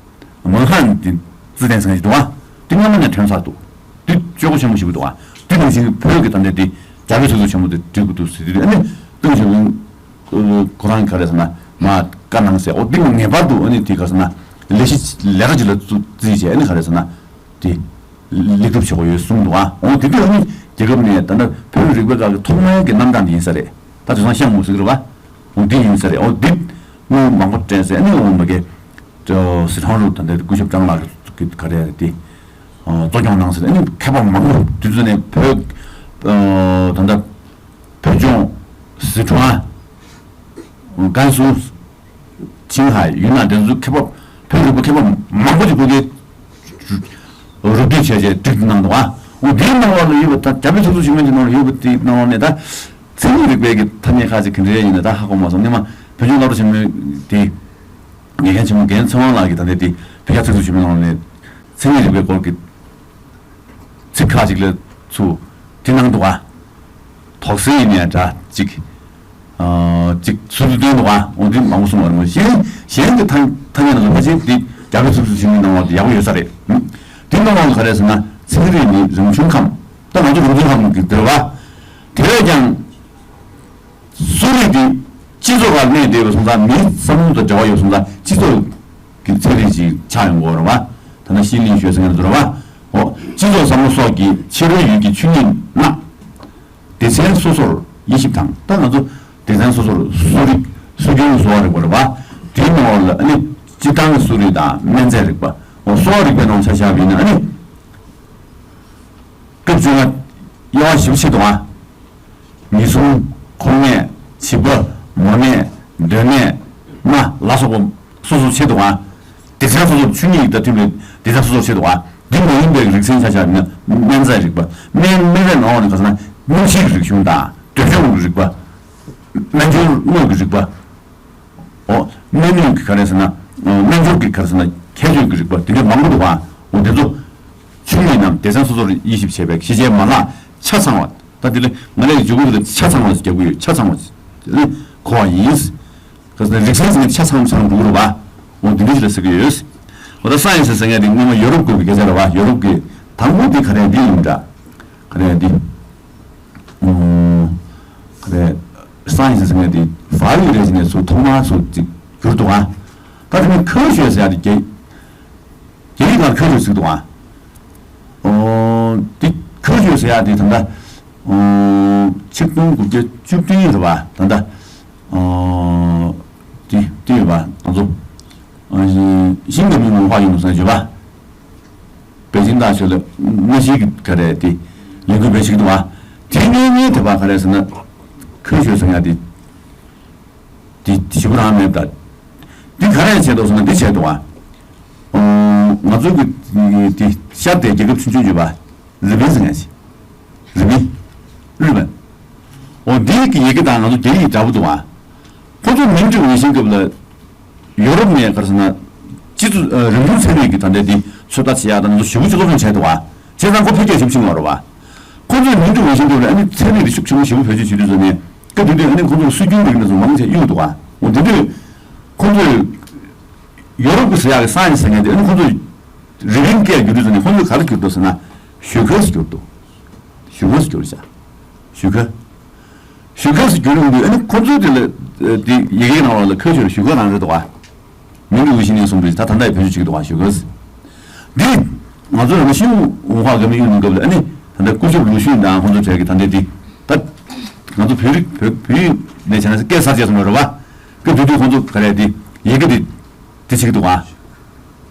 མོན་ཧན་དེ་ཙི་ཏན་ཟེར་མཁན་ཞིག་འདུག་ཨ། དེ་སྔ་མ་ནས་ཐོན་ཚར་འདུག་དེ་སྤྱོད་སྒོ་ཆེན་པོ་ཞིག་འདུག་ཨ། དེ་ནང་བཞིན་བོད་ཀྱི་ད་ནས་དེ་རྒྱ་བོད་ཚིག་མཛོད་ཆེན་མོ་དེ་བསྒྲིག་དགོས་འདུག་ཟེར་དུས་ཨ་ནི་ཏང་ཞའོ་ཕིང་ཁོ་རང་ག་རེ་ཟེར་ན་མ་བཀའ་གནང་ཟེར། འོ་དེ་ངེས་པར་དུ་ཨ་ནི་དེ་ག་རེ་ཟེར་ན་ལས་གཞི་ལས་ཀ་ཅིག་ལ་བཙུགས་རྩིས་བྱས། ཨ་ནི་ག་རེ་ཟེར་ན་དེ་ལེགས་གྲུབ་བྱེད་དགོས་ཡོད་གསུངས་འདུག་ཨ། འོ་དེ་དུས་ཨ་ནི་རྒྱལ་ཁབ་ནས་ད་ལྟ་བོད་རིག་པའི་སྒང་གི་ཐོག་མའི་གི་རྣམ་གྲངས་དེ་ཡིན་ས་རེད། ད་དེང་སང་ཤང་མུ་ཟེར་གི་རེད་བ། འོ་འདི་ཡིན་ས་རེད། འོ་འདི་དངུལ་མང་པོ་སྤྲད་ཟེར། ཨ་ནི་འོ་མ་གི་ཅོ་སི་ཁྲོན་རུ་ད་ལྟ་སྐུ་ཞབས་ཀྲང་ལགས་ཀྱིས་ག་རེ་རེད་དེ་གཙོ་སྐྱོང་གནང་ཟེར། ཨ་ནི་མཁས་པ་མང་པོ་དུས་ཚོད་ནས་བོད་ད་ལྟ་བོད་ལྗོངས་སི་ཁྲོན་ཀན་སུའུ་ཆིང་ཧའེ་ཡུན་ནན་དེ་ཚོ་མཁས་པ་བོད་རིག་པ་མཁས་པ་མང་པོ་ཅིག་ཕ་གིར་རོབ་སྐྱོར་བྱས་བྱས་སྒྲིག་གནང་འདུག་ཨ། འོ་དེའི་ནང་ལོགས་ལ་ཡོད་པ་ད་རྒྱ་བོད་ཚོགས་གཙོ་ཆེན་མོའི་ནང་ལ་ཡོད་པ་དེའི་ནང་ལོགས་ནས་ད་མཚན་ཉིད་རིག་པའི་གི་ཐ་སྙད་ཁ་ཅིག་ག་འདྲ་ཡིན་ན་ད་ཧ་གོ་མ་སོང་། སྔོན་མ་བོད་ལྗོངས་སློབ་གྲྭ་ཆེན་མོའི་དེ་དགེ་རྒན་ཆེན་མོ་རྒན་ཚེ་དབང་ལགས་ཀྱིས་ད་ལྟའི་དེ་བོད་རྒྱ་ཚིག་མཛོད་ཆེན་མོའི་ནང་ལོགས་ནས་མཚན་ཉིད་རིག་པའི་སྐོར་གྱི་ཚིག་ཁག་ཅིག་ལ་ཚུར་དེ་གནང་འདུག་ག་དོགས་སེལ་ཡིན་ནའི་འདྲ་ཅིག་ཨ་ཅིག་ཚུར་དུ་བཏོན་འདུག་ག་འོ་འདི་མང་པོ་གསུངས་པ་རེད་མོད། གཞན་གཞན་གྱི་ཐ་ཐ་སྙད་ནང་ལ་ཕལ་ཆེར་འདི་རྒྱ་བོད་ཚིག་མཛོད་ཆེན་མོའི་ནང་ལ་ཡག་པོ་ཡོད་ས་རེད། དེ་ནང་ལ་ག་རེ་ཟེར་ན་ཚན་རིག་ནི་རིམ་བྱུང་ཁམས། ད་ང་ཚོ་རིམ་བྱུང་ཁམས་ཀྱི་འདིར་བ། དེ་བས་ཀྱང་། གསོ་རིག་འདི་སྤྱི་ཚོགས་ལ་གནས་བསྡད་པ་སོང་ཙང་མིའི་བསམ་བློ་དང་འབྲེལ་བ་ཡོད་སོང་ཙང་སྤྱི་ཚོགས་ཀྱི་ཚན་རིག་ཅིག་ཆགས་ཡོང་གི་ཡོད་རེད་བ། ད་ནི་ཤིན་ལིན་ཞོས་ཟེར་མཁན་དེ་རེད་བ། འོ་སྤྱི་ཚོགས་བསམ་བློ་སོགས་ཀྱི་ཕྱི་རོལ་ཡུལ་གྱི་ཆོས་ཉིད་རྣམས་སྡེ་ཚན་སོ་སོར་དབྱེ་ཞིབ་དང་། ད་ང་ཚོ་སྡེ་ཚན་སོ་སོར་གསོ་རིག་སྲོལ་རྒྱུན་གསོ་བ་རིག་པ་རེད་བ། དེའི་ནང་ལ་ཨ་ནི་སྤྱིར་བཏང་གསོ་རིག་དང་སྨན་རྫས་རིག་པ། འོ་གསོ་བ་རིག་པའི་ནང་ཆ་བཞག་པ་ཡིན་ན་ཨ་ནི། སྐབས་བཅོ་ལྔ་དབྱེ་བ་བཞི་པོ་ཕྱེ་འདུག་ཨ། མི་སྲུང་། ཁོང་ནད། བྱིས་པ། མོ་ནད། སྡོད་གནས། རྨ་ལ་སོགས་པ་སོ་སོར་ཕྱེ་འདུག་ཨ། སྡེ་ཚན་སོ་སོར་ཆོས་ཉིད་དང་མཐུན་པའི་སྡེ་ཚན་སོ་སོར་ཕྱེ་འདུག་ཨ། འདི་མ་ཡིན་པའི་རིག་ཚན་ཆ་བཞག་ན་སྨན་རྫས་རིག་པ། སྨན་སྨན་རྫས་ནང་ནས་ག་ཟེར་ན་སྨན་ཞིག་རིག་གཞུང་དང་སྡོད་ཤོག་གི་རིག་པ། སྨན་སྦྱོར་དངོས་ཀྱི་རིག་པ། འོ། སྨན་ནུས་ཀྱི་ག་རེ་ཟེར་ན། སྨན་སྦྱོར་གྱི་ག་རེ་ཟེར་ན་ཁྱད་ཆོས་ཀྱི་རིག་པ་དེ་འདྲ་མང་པོ་འདུག་ག་འོ་དེ་ཚོ་ཆོས་ཉིད་རྣམས་སྡེ་ཚན་སོ་སོར་དབྱེ་ཞིབ་བྱས་པའི་ཤེས་བྱའི་མ་ལག་ཆ་ཚང་བ། ད་དེ་ལས་ང་རའི་འཇུག་སྒོ་དེ་ཆ་ཚང་བ་ཞིག་རྒྱག་གི་ཡོད། ཆ་ཚང་བ་ཞིག་གོ་བ་ཡིན། ག་རེ་ཟེར་ན་རིག་ཚན་ཟེར་ནས་ཆ་ཚང་ཚང་འགྲོ་གི་རེད་བ། འོ་དེ་འདྲ་ཞིག་ལ་ཟེར་གི་ཡོད། འོ་ད་སའེན་སི་ཟེར་མཁན་དེ་སྔོན་མ་ཡོ་རོབ་ཀྱི་སྐད་ཆ་རེད་བ། ཡོ་རོབ་ཀྱི་དང་པོ་དེ་ག་རེ་འདི་ཡིན་འདྲ། ག་རེ་འདི། ཨོ། རེད། སའེན་སི་ཟེར་མཁན་དེ་ཧྥ་རན་སི་རེད་ཟེར་ནས་ཚུར་ཐོག་མར་ཚུར་ཅིག་བསྒྱུར་འདུག་ཨ། ད་དེ་ནས་科学ཟེར་ཡ་དེ་རྒྱ་རྒྱ་ཡིག་ནང་科学ཟེར་འདུག་ཨ། ཨོ། དེ་科学ཟེར་ཡ་དེ་ད་ལྟ་ཨོ་ཆིག་སྟོང་དགུ་བརྒྱ་བཅུ་བདུན་རེད་བ། ད་ལྟ་ཨོ་དེ་དེ་ཡོད་པ་ང་ཚོ་ཨོ་新革命文化运动ཟེར་ཡོད་པ། 北京大学ལ་ནང་བཞིན་གྱི་ག་རེ་དེ་ལས་འགུལ་སྤེལ་བྱེད་ཀྱི་འདུག་བ། དེ་ངེས་ངེས་དེ་བ་ག་རེ་ཟེར་ན་科学ཟེར་ཡ་དེ་དེ་ཞིབ་རང་མེད་ད། འདི་ག་རེ་བྱས་འདུག་ཟེར་ན་འདི་བྱས་འདུག་བ། ང་ཚོ་གི་དེ་ཤར་དེ་རྒྱལ་ཁབ་ཆུང་ཆུང་ཡོད་པ། རི་པིན་ཟེར་ཡ་ཞིག་རི་པིན།日本། འོ་འདི་གི་ཡི་གེ་དང་ང་ཚོ་རྒྱ་ཡིག་འདྲ་པོ་འདུག་བ། ཁོ་ཚོ་明治维新སྐབས་ལ། ཡོ་རོབ་ནས་ག་རེ་ཟེར་ན། སྤྱི་ཚོགས་རིག་གཞུང་ཚན་རིག་གི་ད་ལྟའི་འདི་ཚོད་ལྟ་བྱེད་ཡག་དང་ཚོ་ཞིབ་པོ་ཅིག་སློབ་སྦྱོང་བྱས་འདུག་བ། བྱས་ཙང་ཁོ་འཕེལ་རྒྱས་ཞིབ་ཕྱིན་པ་རེད་བ། ཁོ་ ཁོང་ཚོས་མིང་འདི་འོས་ཤིང་འདེབས་ལ་ཨ་ནི་ཚན་རིག་རིག་ཤུགས་ཆེན་པོ་ཞེ་པོ་བེད་སྤྱོད་བྱེད་དུས་ཙམ་ནས་སྐབས་དེ་དུས་ཨ་ནི་ཁོང་ཚོར་སྲོལ་རྒྱུན་རིག་གནས་ཚོ་མང་ཆེ་གཡུག་འདུག་ག་འོ་དེ་དུས་ཁོང་ཚོས་ཡོ་རོབ་ཀྱི་ཟེར་ཡག་གི་སའེན་སི་ཟེར་མཁན་དེ་ཨ་ནི་ཁོང་ཚོས་རིག་གླིང་སྐད་བསྒྱུར་དུས་ཙམ་ནས་ཁོང་ཚོས་ག་རེ་བསྒྱུར་འདུག་ཟེར་ན་ཞུ་ཁ་ཟེར་བསྒྱུར་འདུག་ཞུ་ཁ་ཟེར་བསྒྱུར་བྱ། ཞུ་ཁ། ཞུ་ཁ་ཟེར་བསྒྱུར་ཡོང་དུས་ཨ་ནི་ཁོང་ཚོས་དེ་ལ་དེ་ཡི་གེའི་ནང་ལ་ཁ་ཆོས་ཞུ་ཁ་རང་རེད་འདུག་ག་མིང་གི་འོས་ཤིང་ནས་གསུངས་པའི་ད་ད་ལྟ་ཡི་བེད་སྤྱོད་བྱེད་ཀྱི་འདུག་ག་ཞུ་ཁ་ཟེར། འདི་ང་ཚོ་རང་ཤིང་འོང་ཧྭ་གི་མི་གཡུག་ནས་སྐབས་ལ་ཨ་ནི་ད་ལྟ་སྐུ་ཞབས་ལུའུ་ཞུན་དང་ཁོང་ཚོ་གྲས་ཀྱི་ད་ལྟའི་འདི་ད་ང་ཚོ་བོད་རིགས་བོད་བོད་ཡིག་ནས་བྱས་ན་སྐད་གསར་བཅད་སོང་བ་རེད་བ། སྐབས་དེ་དུས་ཁོང་ཚོ་ག་རེ་འདི་ཡི་གེ་འདི་འདི་བྱེད་ཀྱི་འདུག་ག་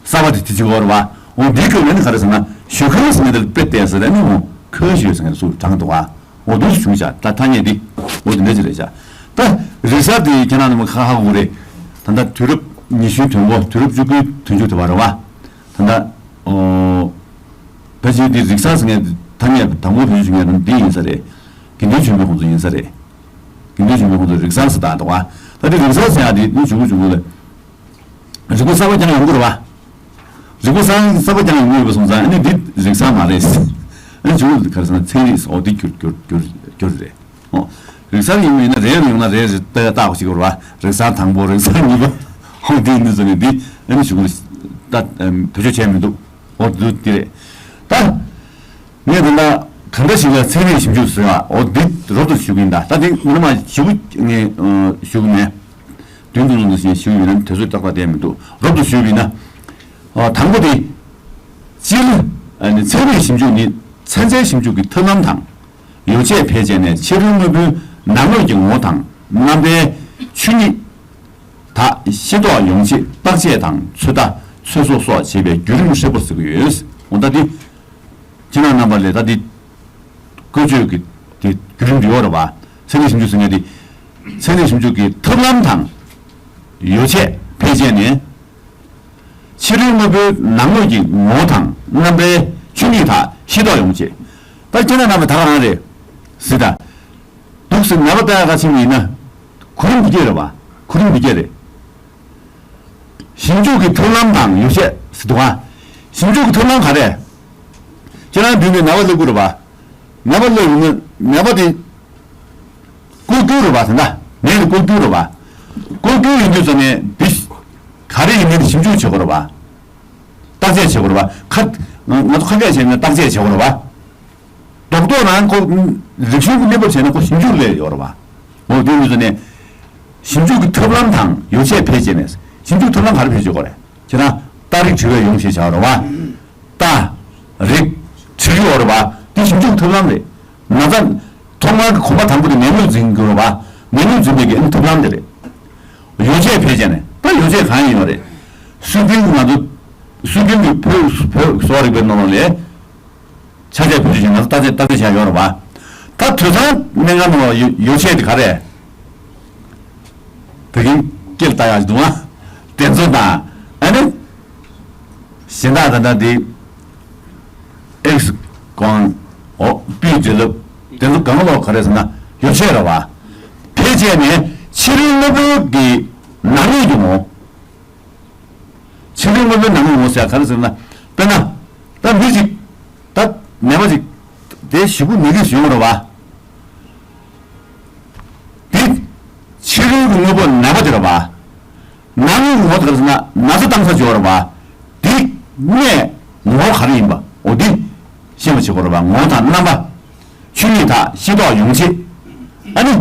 གསར་པ་དེ་དེ་བྱེད་ཀྱི་ཡོད་རེད་བ། འོ་འདི་སྐབས་ལ་ནི་ག་རེ་ཟེར་ན་ཞུ་ཁ་ཟེར་མཁན་དེ་ལ་དཔེ་བལྟས་ཟེར་ཨ་ནི་འོ་ཁ་ཞུ་ཟེར་མཁན་དེ་སུ་དྲངས་འདུག་ག་འོ་འདུག་སེ་བྱུང་བྱ། ད་ཐ་སྙད་འདི་འོ་འདི་འདྲ་ཅིག་རེད་བྱ། ད་རིག་གསར་དེ་ཁྱེད་རང་ཚོ་མ་ཁ་ཧ་གོ་གི་རེད། ད་ལྟ་དུས་རབས་ཉི་ཤུའི་དོན་གོ་དུས་རབས་བཅུ་དགུའི་དུས་མཇུག་དེ་བར་རེད་བ། ད་ལྟ་ཨོ་ཕལ་ཆེར་འདི་རིག་གསར་ཟེར་མཁན་ཐ་སྙད་དང་པོ་བེད་སྤྱོད་བྱུང་མཁན་འདི་ཡིན་ས་རེད། དགེ་འདུན་ཆོས་འཕེལ་ཁོང་ཚོ་ཡིན་ས་རེད། དགེ་འདུན་ཆོས་འཕེལ་ཁོང་ཚོ་རིག་གསར་ཟེར་བཏང་འདུག་བ། ད་འདི་རིག་གསར་ཟེར་ཡག་འདི་ནི་འཇུག་གུ་འཇུག་གུ་ལ། རིག་པ་གསར་པ་ཀྱང་ཡོང་གི་རེད་བ། རིག་པ་གསར་གསར་པ་ཀྱང་ཡོང་གི་ཡོད་པ་སོང་ཙང་ཨ་ནི་འདི་རིག་གསར་མ་རེད། ཨ་ནི་འཇུག་གུ་ག་རེ་ཟེར་ན་ཚན་རིག་ཟེར་འོ་འདི་འགྱུར་འགྱུར་འགྱུར་འགྱུར་རེད། ཨོ། རིག་གསར་ཡིན་མིན་ན་རེད་ཡོང་ན་རེད་རེད་ལྟ་ལྟ་བ་ཞིག་རེད་བ། རིག་གསར་དང་པོ་རིག་གསར་གཉིས་པ། ཨོ་འདི་འདི་ཟེར་ནས་འདི་ཨ་ནི་འཇུག་གུ་ད་བེད་སྤྱོད་བྱས་མི་འདུག་ཨོ་འདི་འདི་རེད། ད། ངས་ད་ལྟ་གང་འདྲ་ཞིག་ལ་ཚན་རིག་ཞིབ་འཇུག་ཟེར་བ་འོ་འདི་རོབ་ཏུ་ཞུ་གི་ཡིན་ད། ད་འདི་ངོ་མ་ཞིབ་པོ་ངས་ཞུ་གི་མེད། མདུན་དུ་ལོང་དུ་ཞིག་ཞུ་གི་ཡིན་ན་དུས་ཚོད་ཏག་ཏག་བསྡད་མི་འདུག་རོབ་ཏུ་ཞུ་གི་ཡིན་ན། དང་པོ་དེ། སྤྱིར། ཚན་རིག་ཞིབ་འཇུག་ནི་ཚན་རྩལ་ཞིབ་འཇུག་གི་ཐབས་ལམ་དང་། ཡོ་བྱད་འཕེལ་རྒྱས་ནས་ཕྱི་རོལ་དངོས་པོའི་ནང་ངོས་ཀྱི་ངོ་བོ་དང་རྣམ་པའི་ཆོས་ཉིད། དག་ཤེས་རྟོགས་ཡོང་ཆེད་བརྟག་དཔྱད་དང་ཚོད་ལྟ་ཚོད་བཟོ་སོགས་བྱེད་པའི་བརྒྱུད་རིམ་ཧྲིལ་པོར་ཟེར་གྱི་ཡོད། འོ་ད་འདི། ཁྱེད་རང་རྣམ་པ་ལས་ད་འདི། བཀོལ་སྤྱོད་ཀྱི་དེ་བརྒྱུད་རིམ་འདི་ཡོད་རེད་བ། ཚན་རིག་ཞིབ་འཇུག་ཟེར་མཁན་དེ། ཚན་རིག་ཞིབ་འཇུག་གི་ཐབས་ལམ་དང་། ཡོ་བྱད་འཕེལ་རྒྱས་ནས། ཕྱི་རོལ་དངོས་པོའི་ནང་ངོས་ཀྱི་ངོ་བོ་དང་རྣམ་པའི་ཆོས་ཉིད་དག་ཤེས་རྟོགས་ཡོང་ཆེད། ད་ཁྱེད་རང་རྣམ་པ་ད་ག་རང་རེད། ཟེར་ད། འདུག་སེ་ནད་པ་ལྟ་ག་ཕྱིན་པ་ཡིན་ན། གོ་རིམ་འདི་སྐད་རེད་བ། གོ་རིམ་འདི་སྐད་རེད། ཞིབ་འཇུག་གི་ཐབས་ལམ་དང་ཡོ་བྱད་ཟེར་འདུག་ག་ཞིབ་འཇུག་གི་ཐབས་ལམ་ག་རེ། ཁྱེད་རང་མདུན་ནས་ནད་པ་སླེབས་ཀྱི་རེད་བ། ནད་པ་སླེབས་ཡོང་ན་ནད་པ་དེ། བཀོལ་སྤྱོད་རེད་བ་དེ་འདྲ། ནད་ཀྱི་བཀོལ་སྤྱོད་རེད་བ། བཀོལ་སྤྱོད་ཡིན་དུས་ཙམ་ནས་འདི། ག་རེ་ཡིན་མིན་ཞིབ་འཇུག་བྱེད་དགོས་རེད་བ། བརྟག་དཔྱད་བྱེད་དགོས་རེད་བ། ཁ། ང་ང་ཚོ་ཁ་སྐད་བྱས་ན་བརྟག་དཔྱད་བྱེད་དགོས་རེད་བ། རྡོག་རྡོག་རང་ཁོ་རིག་གཞུང་གི་གནས་བབ་བྱས་ན་ཁོ་ཞིབ་འཇུག་ལས་ཡོད་རེད་བ། འོ་དེ་ཡིན་ཙང་ནས། ཞིབ་འཇུག་གི་ཐབས་ལམ་དང་ཡོ་བྱད་འཕེལ་རྒྱས་ནས་ཞིབ་འཇུག་ཐབས་ལམ་ག་རེ་འཕེལ་རྒྱས་དགོས་རེད། ཁྱེད་རང་རྟ་རིགས་དྲི་བས་ཡོང་ཞེས་བྱ་བ་རེད་བ། རྟ། རིགས། དྲི་ཡོད་རེད་བ། དེ་ཞིབ་འཇུག་ཐབས་ལམ་རེད། ན་ཚ། ཐོག་མར་གྱི་གོམ་པ་དང་པོ་དེ་ནད་མུག་འཛིན་དགོས་རེད་བ། ནད་མུག་འཛིན་པའི་གི་ཐབས་ལམ་དེ་རེད། ཡོ་བྱད་འཕེལ་རྒྱས་ནས་ད་ཡོ་བྱད་གང་ཡིན་ཡོད་རེད། སྲོལ་རྒྱུན་གྱི་ང་ཚོ། སྲོལ་རྒྱུན་གྱི་བོད་བོད་གསོ་བ་རིག་པའི་ནང་ལོགས་ལས། ཆ་ཤས་བེད་སྤྱོད་བྱས་ན་བརྟག་དཔྱད་བརྟག་དཔྱད་བྱས་ཡོད་རེད་བ། ད་དུད་ཚང་སྨན་ཁང་ནང་ལ་ཡོ་ཡོ་བྱད་དེ་ག་རེ། ད་གིན་སྐད་བཏགས་ཡག་ཅིག་འདུག་ཨ། དེ་ཚོ་དང་། ཨ་ནི། གཞན་དག་ད་ལྟ་དེ། ཨེག་སི་ཀོང་། འོ། པི་བྱིན་རླབས། དེ་ཚོ་གང་ལོག་ག་རེ་ཟེར་ན་ཡོ་བྱད་རེད་བ། ཕལ་ཆེར་ནི་ཕྱི་རོལ་དངོས་པོའི་གི་ནང་ངོས་ཀྱི་ངོ་བོ། ཕྱི་རོལ་དངོས་པོའི་ནང་ངོ་ཟེར་ག་རེ་ཟེར་ན། དཔེར་ན། ད་མི་ཞིག་ད་ནད་པ་ཞིག་དེ་ཞེ་པོ་ནད་གཞི་ཡོང་རེད་བ། དེ་ཕྱི་རོལ་གྱི་དངོས་པོ་ནད་པ་དེ་རེད་བ། ནང་ངོ་ཟེར་ག་རེ་ཟེར་ན་ན་ཚ་བཏང་ས་ཅིག་ཡོད་རེད་བ། དེ་གནས་ངོ་བོ་ག་རེ་ཡིན་པ་འོ་དེ་ཤེས་པ་བྱེད་དགོས་རེད་བ། ངོ་བོ་དང་རྣམ་པ། ཆོས་ཉིད་དག་ཤེས་རྟོགས་ཡོང་ཆེད། ཨ་ནི།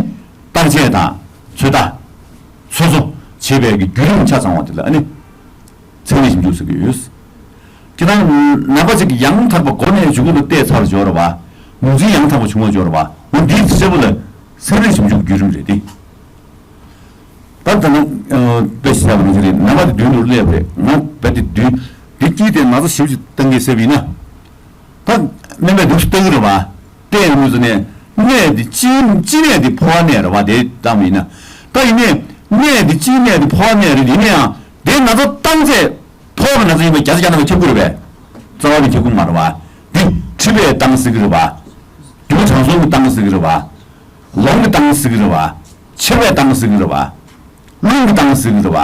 བརྟག་དཔྱད་དང་། ཚོད་ལྟ། ཚོད་བཟོ་བྱེད་པའི་གི་བརྒྱུད་རིམ་ཆ་ཚང་བ་དེ་ལ་ཨ་ནི། ཚན་རིག་ཞིབ་འཇུག་ཟེར་གྱི་ཡོད། ཁྱེད་རང་ནད་པ་ཅིག་ཡང་དག་པ་མགོ་ནས་མཇུག་ཏུ་བལྟས་ཚར་འབྱོར་བ། ངོས་འཛིན་ཡང་དག་པ་བྱུང་བ་འབྱོར་བ། འོ་འདིའི་གསལ་པོ་ལ་ཚན་རིག་ཞིབ་འཇུག་བརྒྱུད་རིམ་རེད་དེ། ད་ལྟ་ན་དཔེ་ཞིག་བཞག་པ་ནང་བཞིན་རེད། ནད་པ་དེ་མདུན་དུ་སླེབས་པ་རེད། ང་རྦད་དེ་མདུན་འདི་དཀྱིལ་དེ་ན་ཚ་ཞིབ་ཅིག་བཏང་གི་ཟེར་བ་ཡིན་ན། ད་སྨན་པས་འདུག་སེ་ལྟ་གི་རེད་བ། བལྟས་ཡོང་དུས་ཙམ་ནས་གནས་འདི་སྤྱི་སྤྱི་གནས་འདི་ཕོ་བ་གནས་རེད་བ། དེ་བཏང་བ་ཡིན་ན། ད་ཡིན་ནའི་གནས་འདི་སྤྱི་གནས་འདི་ཕོ་བ་གནས་རེད། ཡིན་ན་ཡང་དེ་ན་ཚ་བཏང་ཚད་ཕོ་བ་གི་ན་ཚ་ཡིན་པ་བརྒྱ་ཆ་བརྒྱ་ཐམ་པ་ཁྱབ་ཀྱི་རེད་པས། རྩ་བ་ནས་ཁྱབ་ཀྱི་མ་རེད་བ། འདི་མཁྲིས་པས་བཏང་སྲིད་ཀྱི་རེད་བ། རྒྱུ་དྲང་སྲོང་གིས་བཏང་སྲིད་ཀྱི་རེད་བ། ལོང་གིས་བཏང་སྲིད་ཀྱི་རེད་བ། མཆེར་པས་བཏང་སྲིད་ཀྱི་རེད་བ། རླུང་གིས་བཏང་སྲིད་ཀྱི་རེད་བ།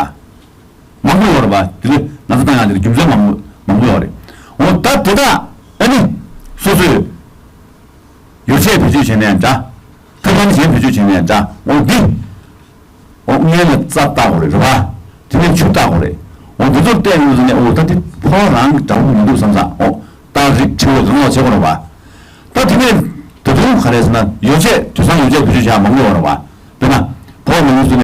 མང་པོ་ཡོད་རེད་པ། དེ་ལས་ན་ཚ་བཏང་ཡག་དེ་ལ་རྒྱུ་མཚན་མང་པོ་མང་པོ་ཡོད་རེད། འོ་ད་དེ་དག་ཨ་ནི་སོ་སོས་ཡོ་ བེད་སྤྱོད་བྱས་ནའི་འདྲ། ཐབས་ལམ་གཞན་བེད་སྤྱོད་བྱས་ནའི་འདྲ། འོ་འདི། འོ་སྔོན་ལ་རྩྭ་བཏགས་དགོས་རེད། རེད་པ། དེ་ནས་ཆུ་བཏགས་དགོས་རེད། འོ་འདི་ཚོ་བལྟས་ཡོང་དུས་ནས། འོ་ད་འདི་ཕོ་བ་རང་གི་འདྲ་པོ་མི་འདུག་བསམ་ས། འོ་རྟགས་རིགས་འཁྲུལ་བའི་གང་ལ་བྱེད་དགོས་རེད་པ། ད་དེ་ནས་ད་དུང་ག་རེ་ཟེར་ན། ཡོ་བྱད། དུས་སང་ཡོ་བྱད་བེད་སྤྱོད་བྱེད་ཡ་མང་པོ་ཡོད་རེད་པ། དཔེར་ན། ཕོ་བ་མང་པོ་ཚོས་